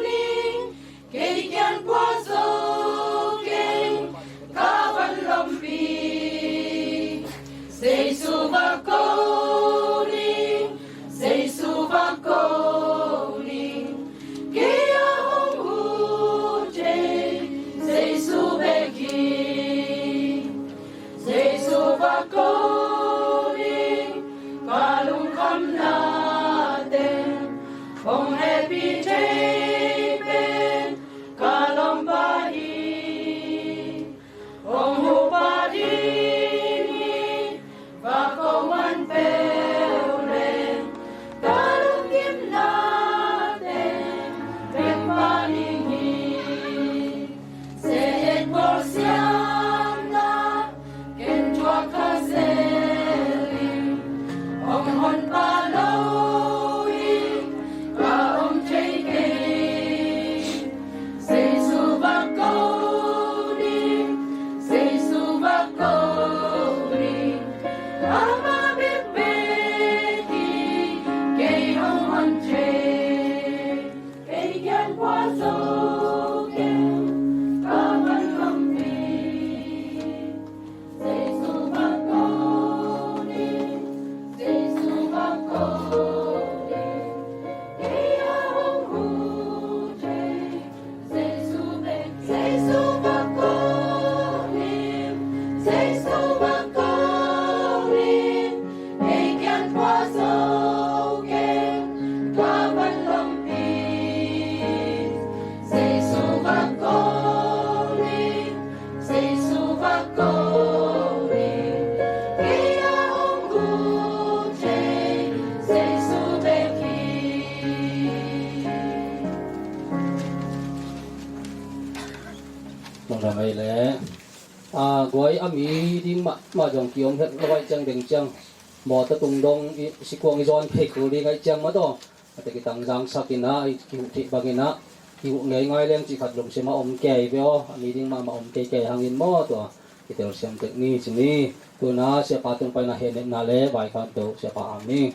ning, kei kiang pua zo keng, ka van lompi. Jesu va ko ning, Jesu Honpa lo in ka om thei kei. Jesu va ko ni, Jesu va ko ni. Ama bek bek in kei hong hon thei. Kei kiang khua zo keng ka van lampi. Jesu va ko ni, Jesu va ko ni, kei a hong ut thei, Jesu bek hi. Lungdam ei le. A, guai a mi ding mahmah zong ki-om het lo ai ciang deng ciang. Mawtaw tung dong i sikuang i zawn phei kul ding ai ciang mah tawh. A te kitang zangsak in ah, i kihuh theih bangin ah, kihuh ngeingai leng cih khat lungsim ah om kei ve aw, a mi ding mahmah om kei kei hangin maw tua, kitelsiam tek ni ci ni. Tuna siapa tung paina hehnepna le vaikhak do siapa am ni.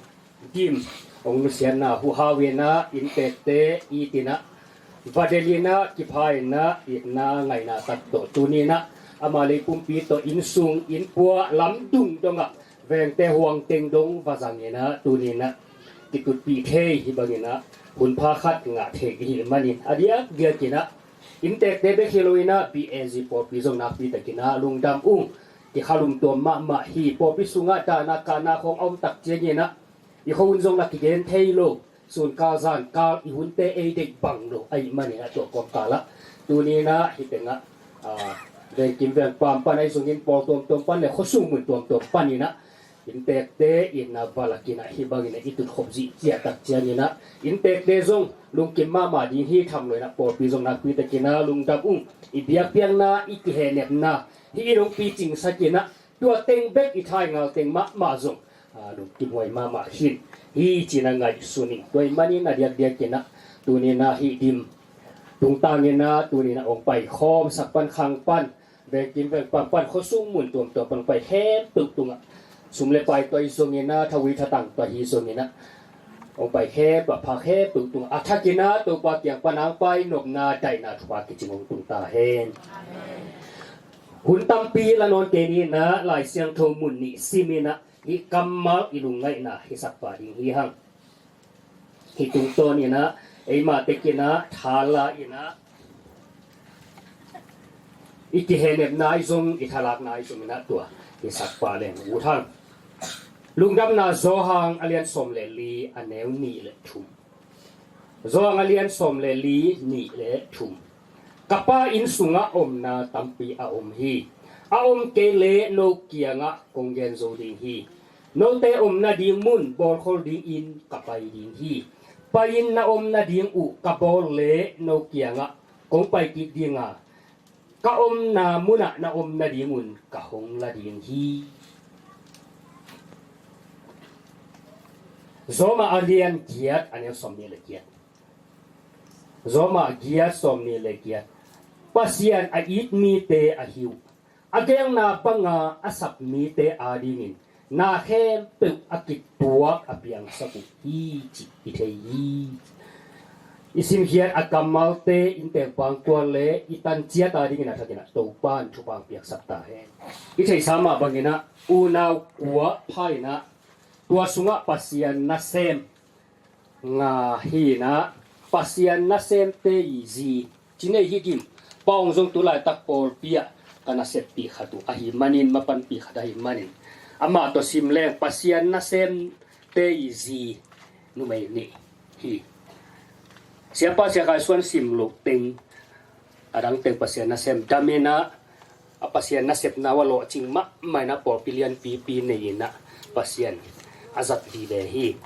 Dim, ong nusiatna huhau in ah, inntekte it in ah, va delh in ah, kipha in ah, itna ngaihna tak tawh tuni in ah, ama lei pumpi tawh innsung, innpua, lamdung dongah, vengte huang teng dong va zang in ah, tuni in ah, kitutpih thei hi bangin ah, hun pha khat ngah thei i hih manin, a diakdiakin ah, inntekte bek hi lo in ah, B A Z pawlpi zong nakpi takin ah, lungdam ung, kikhalum tuam mahmah hi, pawlpi sungah dahna kahna khawng a om tak ciangin ah, i khuahun zong la kigen thei lo, sunkal zankal i hunte ei deih bang lo, a hih manin ah tua kawmkal ah, tuni in ah, hih teng ah, a, vengkim vengpam pan ahi zongin pawl tuamtuam pan le khuasung mun tuamtuam panin ah, inntekte itna va lak in ah hih bangin ah i tutkhop zihziah tak ciangin ah, inntekte zong lungkim mahmah ding hi tham lo in ah pawlpi zong nakpi takin ah lungdam ung, i biakpiakna i kihehnepna hih in hong picingsak in ah tua teng bek i thaingal teng mahmah zong, a, lungkim huai mahmah khin hi ci-in ah ngaihsun ing. Tua hih manin a diakdiakin ah tuni in ah hih dim tungtangin ah tuni in ah hong paikhawmsak pan khang pan vengkim vengpam pan khuasung mun tuamtuam pan hong pai khempeuh tungah, sum le pai tua hi zongin ah, thawi thatang tua hi zongin ah, hong pai khempeuh, pha khempeuh tungah a thakin ah Topa kiang pan hong pai nopna daihna thupha kicing hong tung ta hen. Hun tampi la nawn kei ni in ah, Lai Siangtho mun nih sim in ah, hih kammal i lungngaihna hisak pah ding hi hang. Hih tungtawn in ah, eimah tek in ah, thala in ah, i kihehnepna ahi zong, i thalakna ahi zong in ah tua hisak pah leng ut hang. Lungdamna Johan a lian sawm le li, a neu nih le thum. Johan a lian sawm le li, nih le thum. Ka Pa inn sungah omna tampi a om hi. A om kei leh no kiangah kong gen zo ding hi. Note omna ding mun bawlkhol dingin ka pai ding hi. Pai-in na omna ding uh ka bawl leh no kiangah kong pai kik ding a, ka omna munah na omna ding un ka hong la ding hi. Roma a lian giat, a neu sawmnih le giat. Roma giat, sawmnih le giat. Pasian a it mite ahi uh, a gelna banga a sap mite adingin na khempeuh a kituak a piangsak uh hi cih i thei hi. I simkhiat a kammalte in tengpang kuan le i tanciat adingin a thakin ah Topa'n thupha piaksak ta hen. I theihsa mah bangin ah unau kua pha in ah tua sungah Pasian nasem nga hi in ah, Pasian nasemte i zi ci nei hi dim. Pa Ong zong tu laitak pawlpi ah ka naseppih khat uh ahi manin, mapanpih khat ahi manin, amah tawh sim leng Pasian nasemte i zi numei nih hi. Siapa Sia Khai Suan sim loh teng, a dang teng Pasian nasem dam in ah, a Pasian nasepna uh a lawhcing mahmah in ah pawlpi lianpipi nei in ah Pasian a zat vive hi.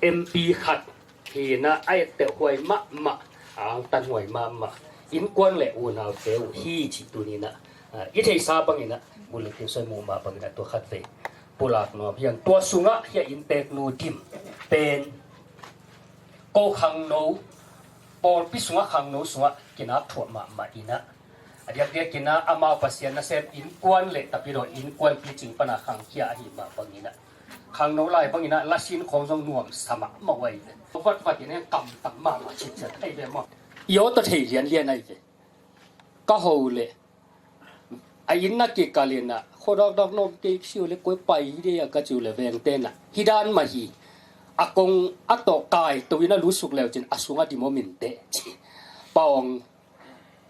M P khat hi in ah a etteh huai mahmah, a angtan huai mahmah, innkuan le unaute uh hi cih tuni in ah, a, i theihsa bangin ah, bul le pin soi muh mah bangin ah tua khat vei pulak nuam hi hang. Tua sungah hia innteknu Dim pen ko khangno, pawlpi sungah khangno sungah kinak thuah mahmah inah, a diakdiak inah amau Pasian nasem innkuan le tapidaw innkuan picing pana khangkhia ahi mah bang inah, khangno lai bang inah lasin khawng zong nuamsa mahmah uh ahi ve. Vatvat in heng kamtang mahmah citciat ahi ve maw. I aw tawh thei lianlian ahi ve. Ka ho le a inn a kikal inah, khuadakdak nawm kei siu le koi pai hi dei a ka ciu le vengte inah, hi dan mah hi. A kong a tawh kai to inah lutsuk leucin a sungah Dim om inteh ci. Pa Awng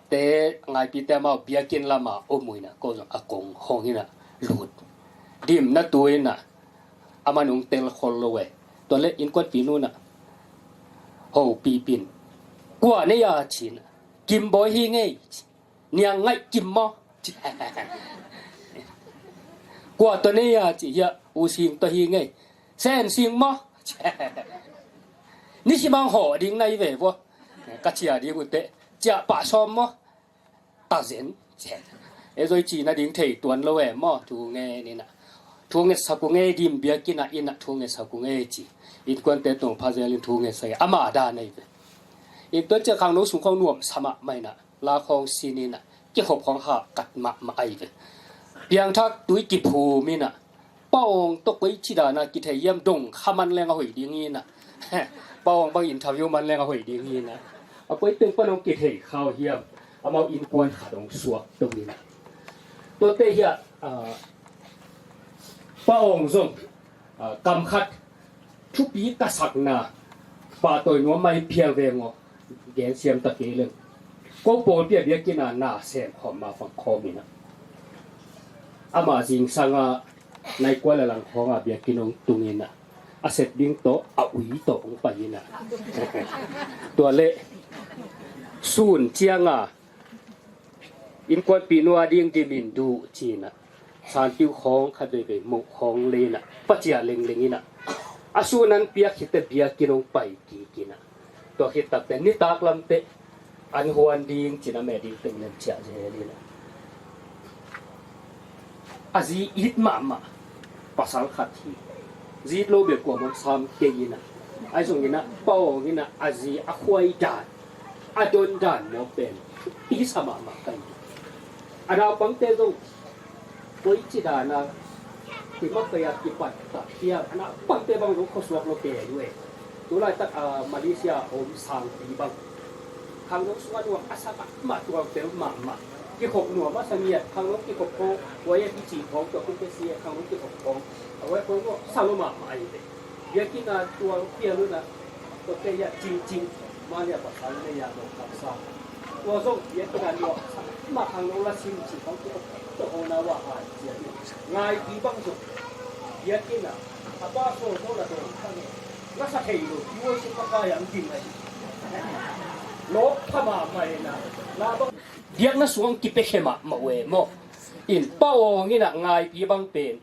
te, Ngaipite amau biakinn lama om uh inah ko zong a kong hong inah lut. Dim na tu inah, aman ong tel khol lo e. Tua le innkuanpinu inah hopih pin, kua nei a ci inah, Kim Bawi hi ngei. Niang ngaih Kim maw? Kua tua nei a ci, hia U Sing tua hi ngei. Sen Sing maw? Nisimang hawh ding na hi ve vua. Ka cia ding uh teh, ciah pah sawm maw? Ta zen. E zoi ci nading thei tuan lo e maw? Thu nge ni na. Thu nge sak uh nge, Dim biakinn ah inn ah thu nge sak uh nge ci. Innkuante tawh phazel in thu nge sak e. Ama dan ahi ve. Inn tuan ciah khangno sung khawng nuamsa mahmah inah, la khawng sin inah, kikhop khawng hahkat mahmah ahi ve. Piangthak tui kiphum inah, Pa Awng tawh koi ci dana kithei hiam, dong kha man leng a hoih ding hi inah. Pa Awng bang interview man leng a hoih ding hi inah. A koi teng pan hong kithei kha uh hiam, amau innkuan khat hong suak to inah. Tuate hiah, ah, Pa Awng zong, ah, kam khat thupi ka sakna, pahtawi nuam mah hi phial veng aw, gen siam ta kei leng. Ko pawlpi a biakinn ah na sem khawm ma fang khawm inah, ama zingsang ah nai kua le lang khawng ah biakinn hong tung inah, a sep ding tawh a ui tawh hong pai inah. Tua leh sun ciang a innkuanpih nu a ding Dim in duh ci inah, sanpiu khawng khat veivei muh khawng lei inah, pacia lengleng inah, a sun an piak khit teh biakinn hong pai kik inah. Tua khit tak teh nitak lam teh an huan ding ci inah, meh ding teng lem ciah zel inah. A zi it mahmah pasal khat hi. Zi it lo bel kuamah sam kei inah. Ahi zong inah, Pa Awng inah a zi a khuai dan, a don dan maw pen i sa mahmah ka hi. A naupangte zong koi ci dana, kimak kei a kipat tak hiam, a naupangte bang zong khuasuak lo kei uh e. Tulaitak, ah, Malaysia a om sangpi bang, khangno sungah nuam a sa mahmah, tualtel mahmah. Kikhop nuam a sa ngiat, khangno kikhop khawng, Y F B C khawng, tua kun K C A khangno kikhop khawng, a Y khawng nuam sa lo mahmah ahi ve. Biakinn a tual pial uh inah, tua te hiah cingcing, mah hiah pasal nei a dong kamsa. Tua zong biakinn a nuam sa mah, khangno la sin cing khawng, tua tua hong na wah hai cian. Ngaipi bang zong biakinn a, a pa sawl sawl a dong kha nge. Ngasa thei lo, i worship makai ang ding ahi. Lawp pha mahmah inah, la bang. Biakna sung ang kipiakhia mahmah uh e maw. In Pa Awng inah Ngaipi bang pen,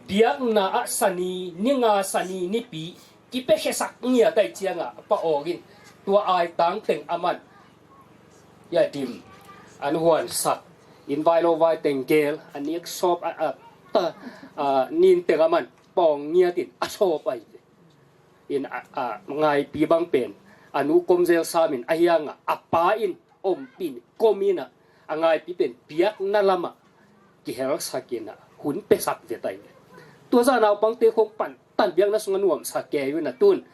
biakna ah sani, ni nga sani, nipi, kipiakhiasak ngiat ahih ciangah Pa Awng in tua aitang teng aman, ya Dim, an huansak, inn vai lo vai teng gel, a nik sawp a, a, ta, a, nin teng aman Pa Awng ngiat in a sawp ahi ve. In a, a, Ngaipi bang pen a nu komzel sam in, a hiangah a pa in ompih in kom inah, a Ngaipi pen biakna lamah kihelsak inah, hun piasak vet ahi ve. Tua zah naupangte khawng pantan biakna sungah nuamsa kei uh inah, tun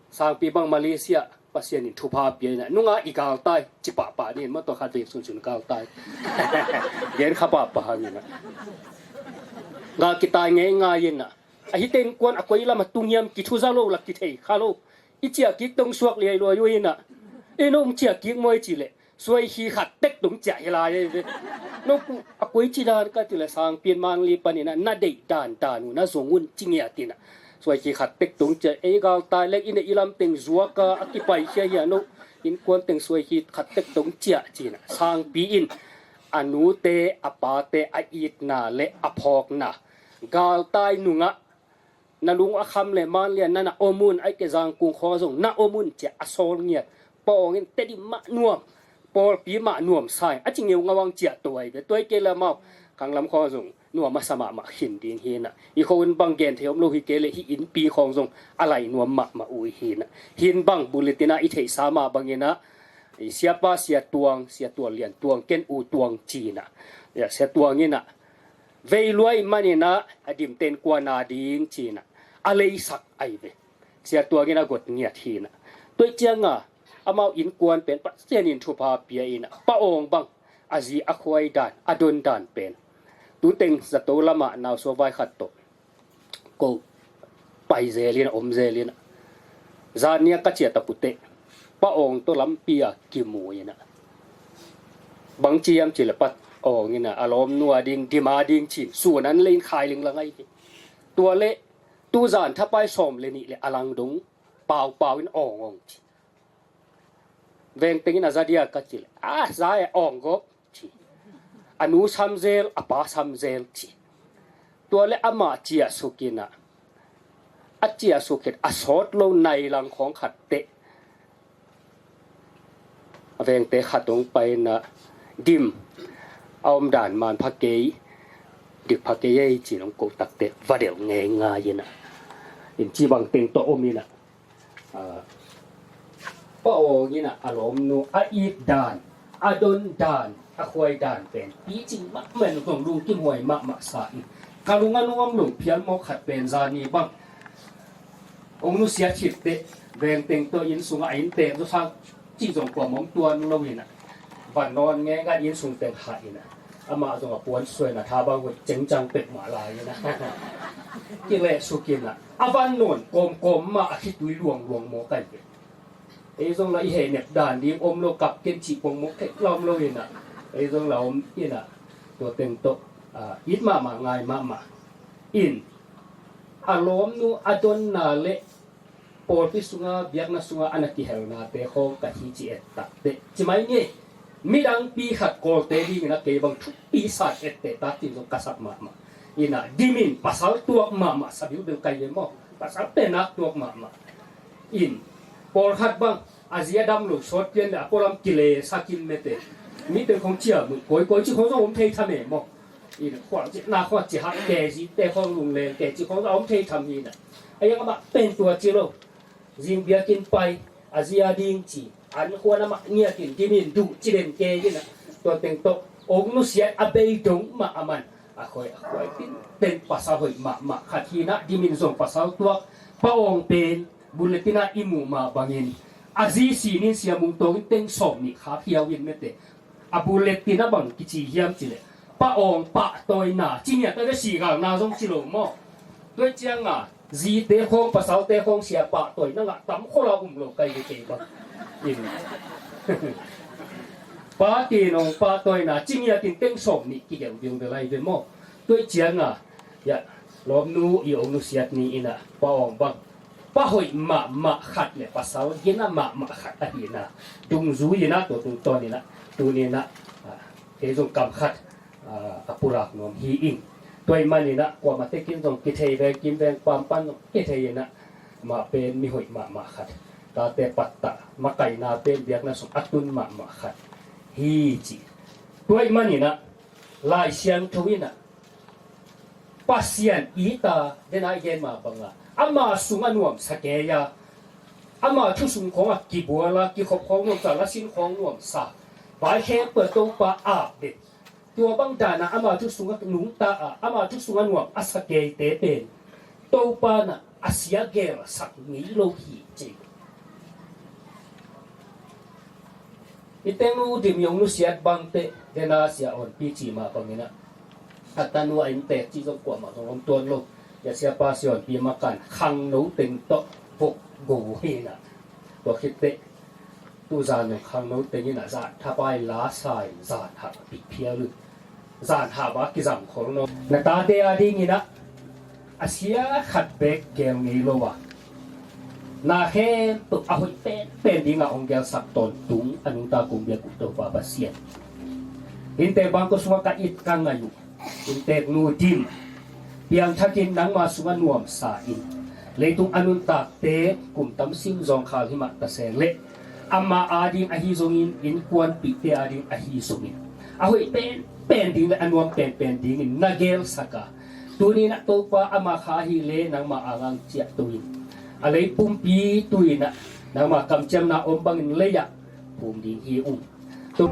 sangpi bang Malaysia Pasian in thupha pia inah, nunga i galtai ci pahpah ni in maw, tua khat vei sunsun galtai. Gen kha pahpah hang inah, gal kitai ngeingai inah, a hite innkuan a koi lamah tung hiam, kithuza lo la kithei kha lo. I ciah kik tong suak liai luai uh inah, ei no hong ciah kik maw i cih leh, suai khi khat tek dong ciah hi lai ahi ve. No ku a koi ci dan ka cih leh, sangpi in Manli pan inah na deih dandan uh na zong un ci ngiat inah, suai khi khat tek dong ciah, ei galtai lek inah i lam teng zuak a, a kipaikhia hiah no, innkuan teng suai khi khat tek dong ciah ci inah, sangpi in a nute a pate a itna le a phawkna, galtai nungah na lung a kham le Manli ah na na om un, ahih kei leh Zangkung khawng ah zong na om un ci-a a sawl ngiat. Pa Awng in Tedim mah nuam, pawlpi mah nuamsa in a ci ngeungau ang ciah to ahi ve. Tua ahih kei leh amau khanglam khawng ah zong nuam a sa mahmah khin ding hi inah, i kho un bang gen thei om lo hi kei leh hih innpi khawng zong a lai nuam mahmah uh hi inah, hih bang bulletin ah i theihsa mah bang inah, i siapa Sia Tuang, Sia Tual Lian Tuang, ken U Tuang ci inah, ya, Sia Tuang inah vei luai man inah a dim ten kuan a ding ci inah a leisak ahi ve. Sia Tuang in a got ngiat hi inah, tua ciang a amau innkuan pen Pasian in thupha pia inah Pa Awng bang a zi a khuai dan, a don dan pen tu teng zato lamah nausua vai khat tawh ko pai zel inah, om zel inah, zan ni a ka ciah ta puteh Pa Awng tawh lampi a kimu inah, bang ci hiam cih leh Pa Awng inah a lawmnu a ding, dim a ding ci-in sun an lei in khai linglang ahi hi. Tua leh tu zan thapai sawm le nih leh a lang dong paupau in awng awng ci. Veng teng in a za dia ka cih leh, a za e, awng gawp ci. A nu sam zel, a pa sam zel ci. Tua leh amah ciah suk inah, a ciah suk khit a sawt lo nai lang khawng khat teh a vengte khat hong pai inah, dim a om dan man pha kei, dik pha kei ei ci-in hong ko tak teh va delh ngeingai inah, in ci bang teng tawh om inah, ah, Pa Awng inah a lawmnu a it dan, a don dan, a khuai dan pen picing mahmah in zong lungkimhuai mahmah sa in, ka lung a nuam lo phial mawk khat pen zan ni bang hong nusiat khit teh veng teng tawh inn sungah a inntek zawsa cih zong kuamah om tuan lo inah, van nawn ngeingai inn sung teng hah inah, amah zong a puan suai inah tha bang hoih cengcang pek mah lai inah kileh suk inah, a van nawn kawmkawm mah a khitui luangluang mawk ahi ve. Ei zong la i heh nep dan ding om lo, kap ken cih pongmawk thei la om lo inah, ei zong la om inah, tua teng tawh, ah, it mahmah, ngai mahmah in, a lawmnu a donna leh pawlpi sunga, biakna sunga a na kihelnate khawng ka hi ci et tak teh ci mai ni. Midangpi khat Kawlte dingin a kei bang thupi sa et teh ta ci-in zong ka sak mahmah inah, dim in pasal tuak mahmah sa bilbil ka hi ve maw, pasal pen nak tuak mahmah in, pawlkhat bang a zi a dam lo sawt pian leh a pualam kile sak in mete, mite khawng ciah mun kawikawi ci khawng zong om thei tham e maw. In khualcihna khawng a ci hak ke, zite khawng lungleng ke ci khawng zong a om thei tham hi inah, a iang amah pen tua ci lo. Zing biakinn pai, a zi a ding ci, an khuan amah ngiat in, dim in duh ci den ke inah, tua teng tawh hong nusiat a bei dong mah a man, a khuai, a khuai tinten pasal hoih mahmah khat hi inah, dim in zong pasal tuak. Pa Awng pen bulletin ah i muh mah bangin a zi si nin, Sia Mung Tawng in teng sawm nih khak hiau in mete, a bulletin ah bang kici hiam cih leh Pa Awng pahtawina ci ngiat a ve, sigalna zong ci lo maw. Tua ciang a zite khawng, pasalte khawng sia pahtawina ngah tam khol a um lo ka hi ve kei bang. In Pa Tin Awng pahtawina ci ngiat in teng sawm nih kigelh viungel ahi ve maw. Tua ciang a, ya, lawmnu i hong nusiat ni inah Pa Awng bang pa hoih mahmah khat leh pasal gina mahmah khat ahi inah, dungzui inah, tua tungtawn inah tuni inah, ah, kei zong kam khat, ah, a pulak nuam hi in. Tua ahih man inah kuamah tekin zong kithei, veng kim veng pam pan zong kithei inah, mah pen mi hoih mahmah khat, tate pattah, makaihna pen biakna sung a tun mahmah khat hi ci. Tua ahih man inah Lai Siangtho inah Pasian it a, den a i gen mah banga ama sung a nuamsa kei a, ama thu sung khawng a kibual a, kikhop khawng nuamsa, lasin khawng nuamsa, vai khempeuh Topa ap den. Tua bang dan a ama thu sung a nungta a, ama thu sung a nuam a sa keite pen Topa na a sia gel a sak ngei lo hi ci. I teng nu Dim i hong nusiat bangte, den a Sia Awn Pi ci mah bang inah, a tanu a inntek cih zong kuamah zong om tuan lo. Ya, Siapa Sia Awn Pi makan khangno teng tawh vok go hi inah, tua khit teh tu zan khangno teng inah zan thapai la sa in zan hah pik phial uh. Zan hah bang kizang khol nawn. Na tate a ding inah a sia khat beek gel ngei lo a, na khempeuh a hoih penpen ding a hong gelsak tawntung a nungta kong biak uh Topa Pasian, inntek bangkua sungah ka it ka ngaih uh, inntek nu Dim, piangthak in nangma sungah nuamsa in. Leitung a nuntakte kum tam sim zawngkhal hi mah ta se leh, amah a ding ahi zongin, innkuanpihte a ding ahi zongin, a hoih pen pen ding le a nuam penpen dingin na gelsak a, tuni-in ah Topa ama kha ahih leh nangma anga hong ciahto in, a lei pumpi tu-in ah nangma kamciamna om bangin lei-ah phum ding hi ung. Tu-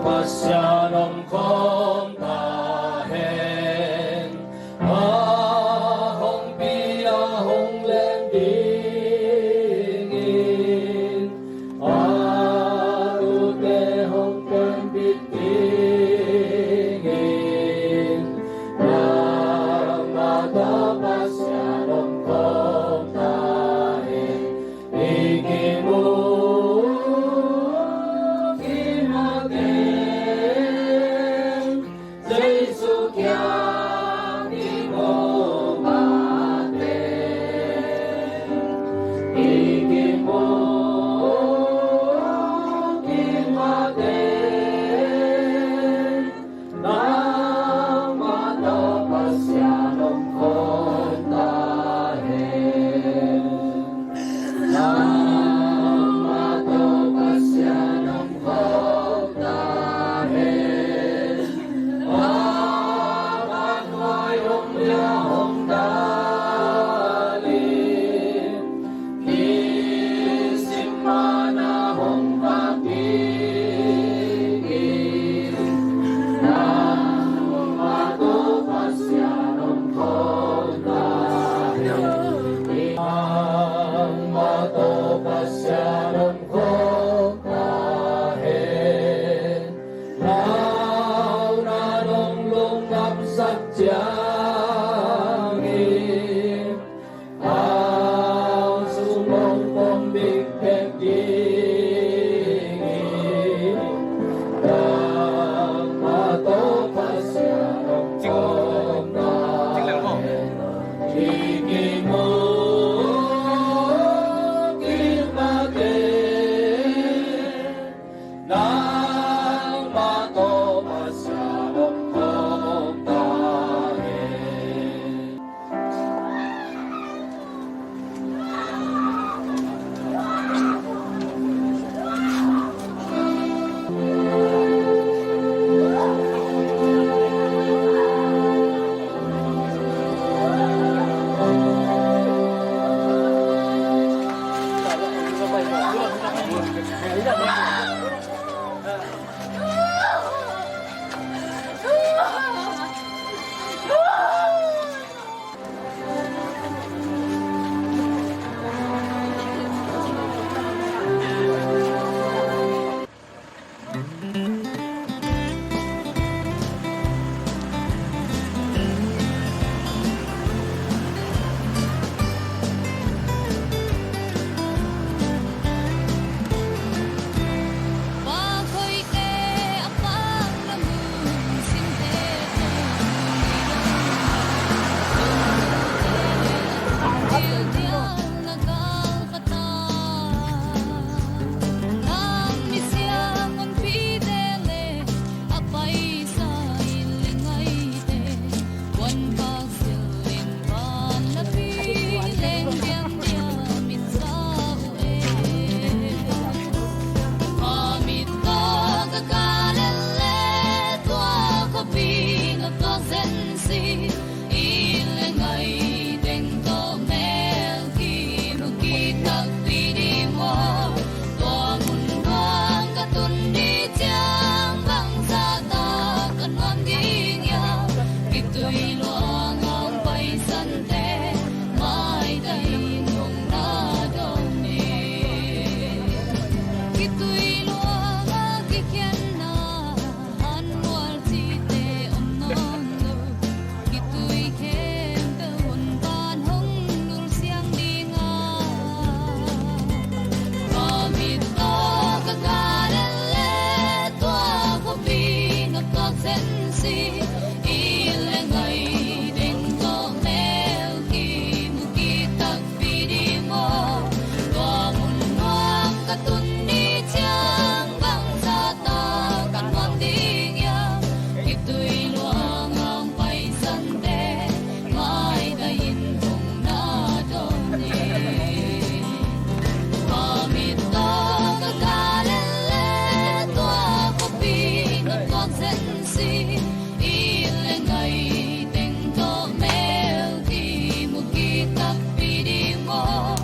Pasian om khawm ta hen. A hong pi a hong leng dingin, a lute hong pembit dingin, nangmah tawh Pasian om khawm ta hen. I kimu, kimu teng, Jesu kiang kimu mah teng. I kimu, kimu teng. Nangmah tawh Pasian om khawm ta hen. Nangmah tawh Pasian om khawm ta hen. Ama nuai hong liah hong dal in. Nisim mana hong vak dingin, nangmah tawh Pasian om khawm ta hen. Nangmah tawh Pasian om khawm ta hen. Nau na nong lungngap sak ciangin, a sung hong pom bikbek dingin, nangmah tawh Pasian om khawm ta hen. I kimu, kimu teng, nangmah tawh Pasian om khawm ta hen. Inn le ngai teng tawh mel kimu kitakpi ding maw?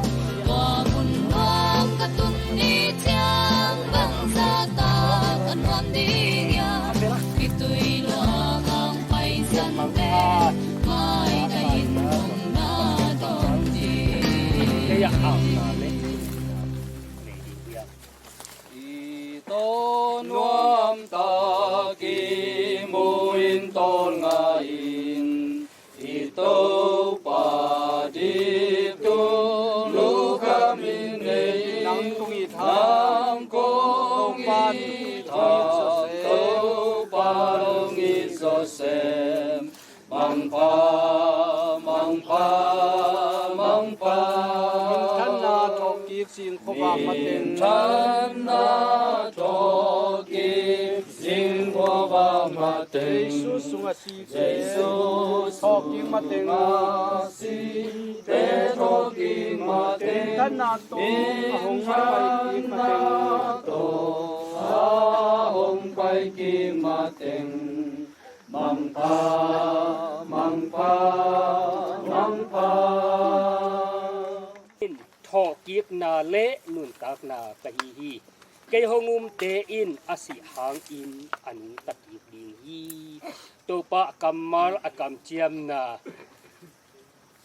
Tua mun nuam ka tun ni ciang bangzah tak a nuam ding hiam? Khitui lua hang paisan pen maitang in hong na tawntung. Kei a auna le i tawn nuam tak i mu in tawn ngai in, i Topa dip tung lukham in nei in, nang tung i tham, nang kong i tham, Topa nong it zawsem. Mangpha, mangpha, mangpha. Minthanna thawhkik zing khuavak mateng. Minthanna thawhkik zing khuavak mateng. Jesu sungah site, Jesu thawhkik mateng. Sungah site thawhkik mateng. Minthanna tawh a hong paikik mateng. Minthanna tawh a hong paikik mateng. Mangpha, mangpha, mangpha. Thawhkikna le nuntakna ka hi hi. Kei hong umte in a sih hangin a nungta kik ding hi. Topa a kammal a kamciamna,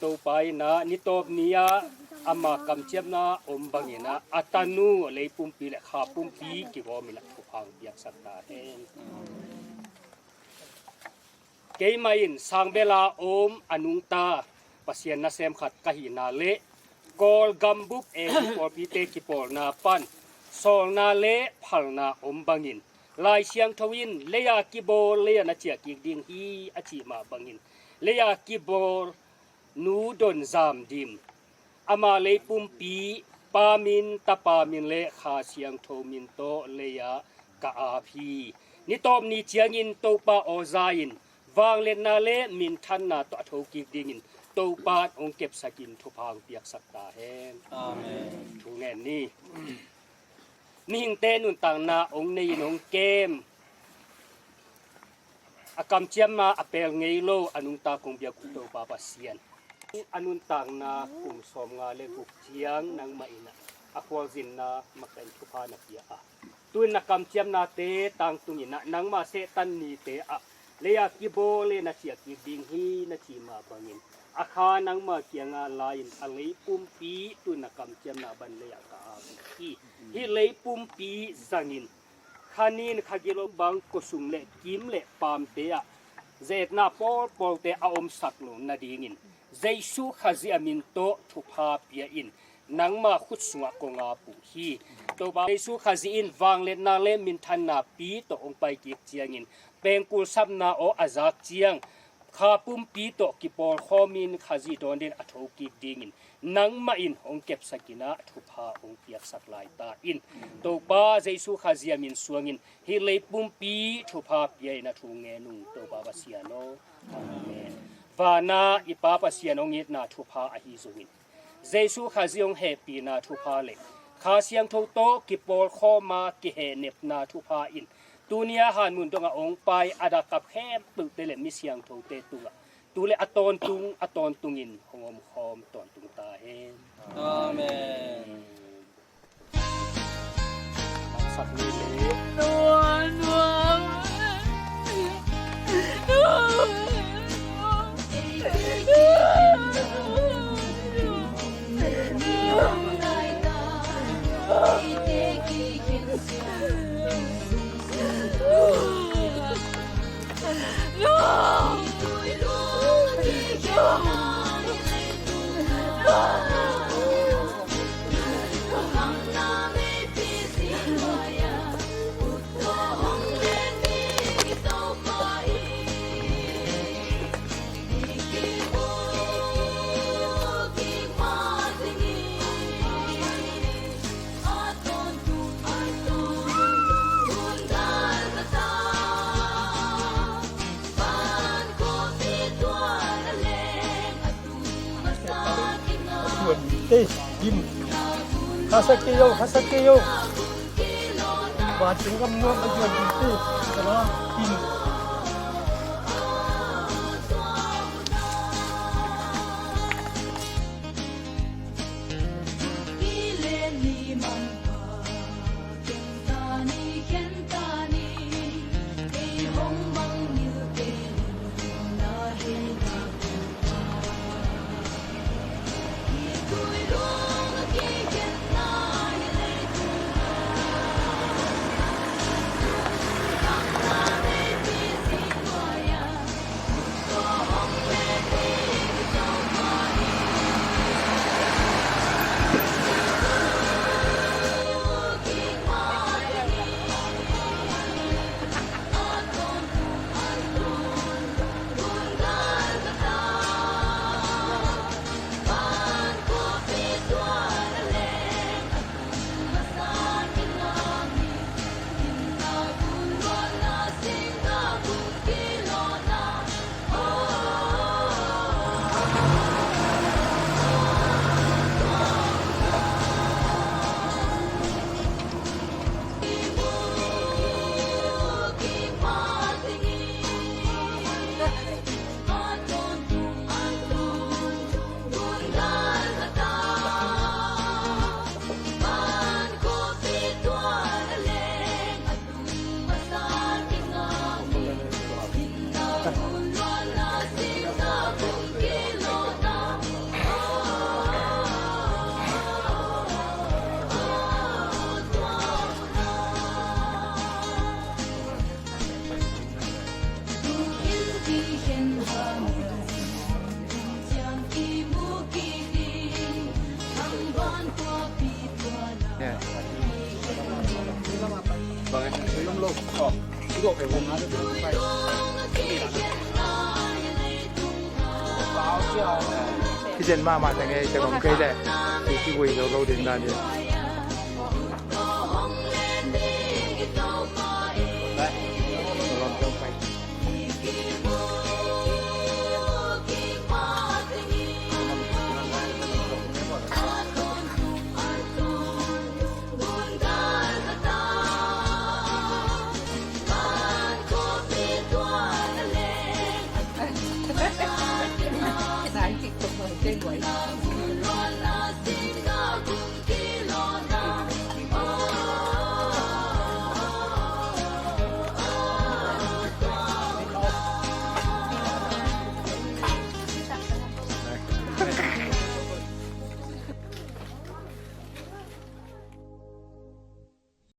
Topa in ah ni tawp ni-ah ama kamciamna om bangin ah a tanu leipumpi le kha pumpi kigawmin ah thupha hong piaksak ta hen. Keimah in sangbela om a nungta Pasian nasem khat ka hihna le Kawlgam bup Evi pawlpite kipawlna pan sawlna le phalna om bangin Lai Siangtho in lei-a kibawl lei-ah na ciah kik ding hi a cih mah bangin lei-a kibawl Nu Don Zam Dim, ama leipumpi Pa min, Tapa min le Kha Siangtho min tawh lei-ah ka ap hi. Ni tawp ni ciangin Topa aw za in vangliatna le minthanna tawh a thokik dingin Topa hong kepsakin thupha hong piaksak ta hen. Amen. Thu ngen ni. Mihingte nuntakna hong nei in hong kem a kamciamna a pel ngei lo a nungta kong biak uh Topa Pasian, a nuntakna kum sawmnga le guk ciang nangmah in ah a khualzinna makaih in thupha na pia a, tu-in na kamciamnate tangtungin ah nangmah sehtan nite ah lei-a kibawl le na ciah kik ding hi na cih mah bangin a kha nangmah kiangah la-in a leipumpi tu-in na kamciamna ban lei-ah ka ap hi. Hih leipumpi zangin kha nin kha gilo bang khuasung le kim le paamte ah ze-etna pawlpawlte a omsak lo nadingin Jesu Khazih a min tawh thupha pia in nangma khut sungah kong ap uh hi. Topa Jesu Khazih in vangliatna le minthanna pi tawh hong paikik ciangin pengkul sapna aw a zak ciang kha pumpi tawh kipawlkhawmin Khazih dawn dingin a thokik dingin nangmah in hong kepsakin ah thupha hong piaksak lai ta in. Topa Jesu Khazih a min suangin hih leipumpi thupha pia in a thu ngen ung Topa Pasian aw. Amen. Vana i Pa Pasian hong itna thupha ahi zongin Jesu Khazih hong hehpihna thupha le Kha Siangtho tawh kipawlkhawma kihehnepna thupha in tuni-a hanmun dongah hong pai a dak kap khempeuhte le mi siangthote tungah tu le a tawntung a tawntungin hong omkhawm tawntung ta hen. Amen. Tuan te, Kim. Khasak kei o, khasak kei o. Vantung gam nuam a tuan te, kala, Kim. Khisen mahmah teng ei, teng om kei leh kikigui zo lo ding dan hi.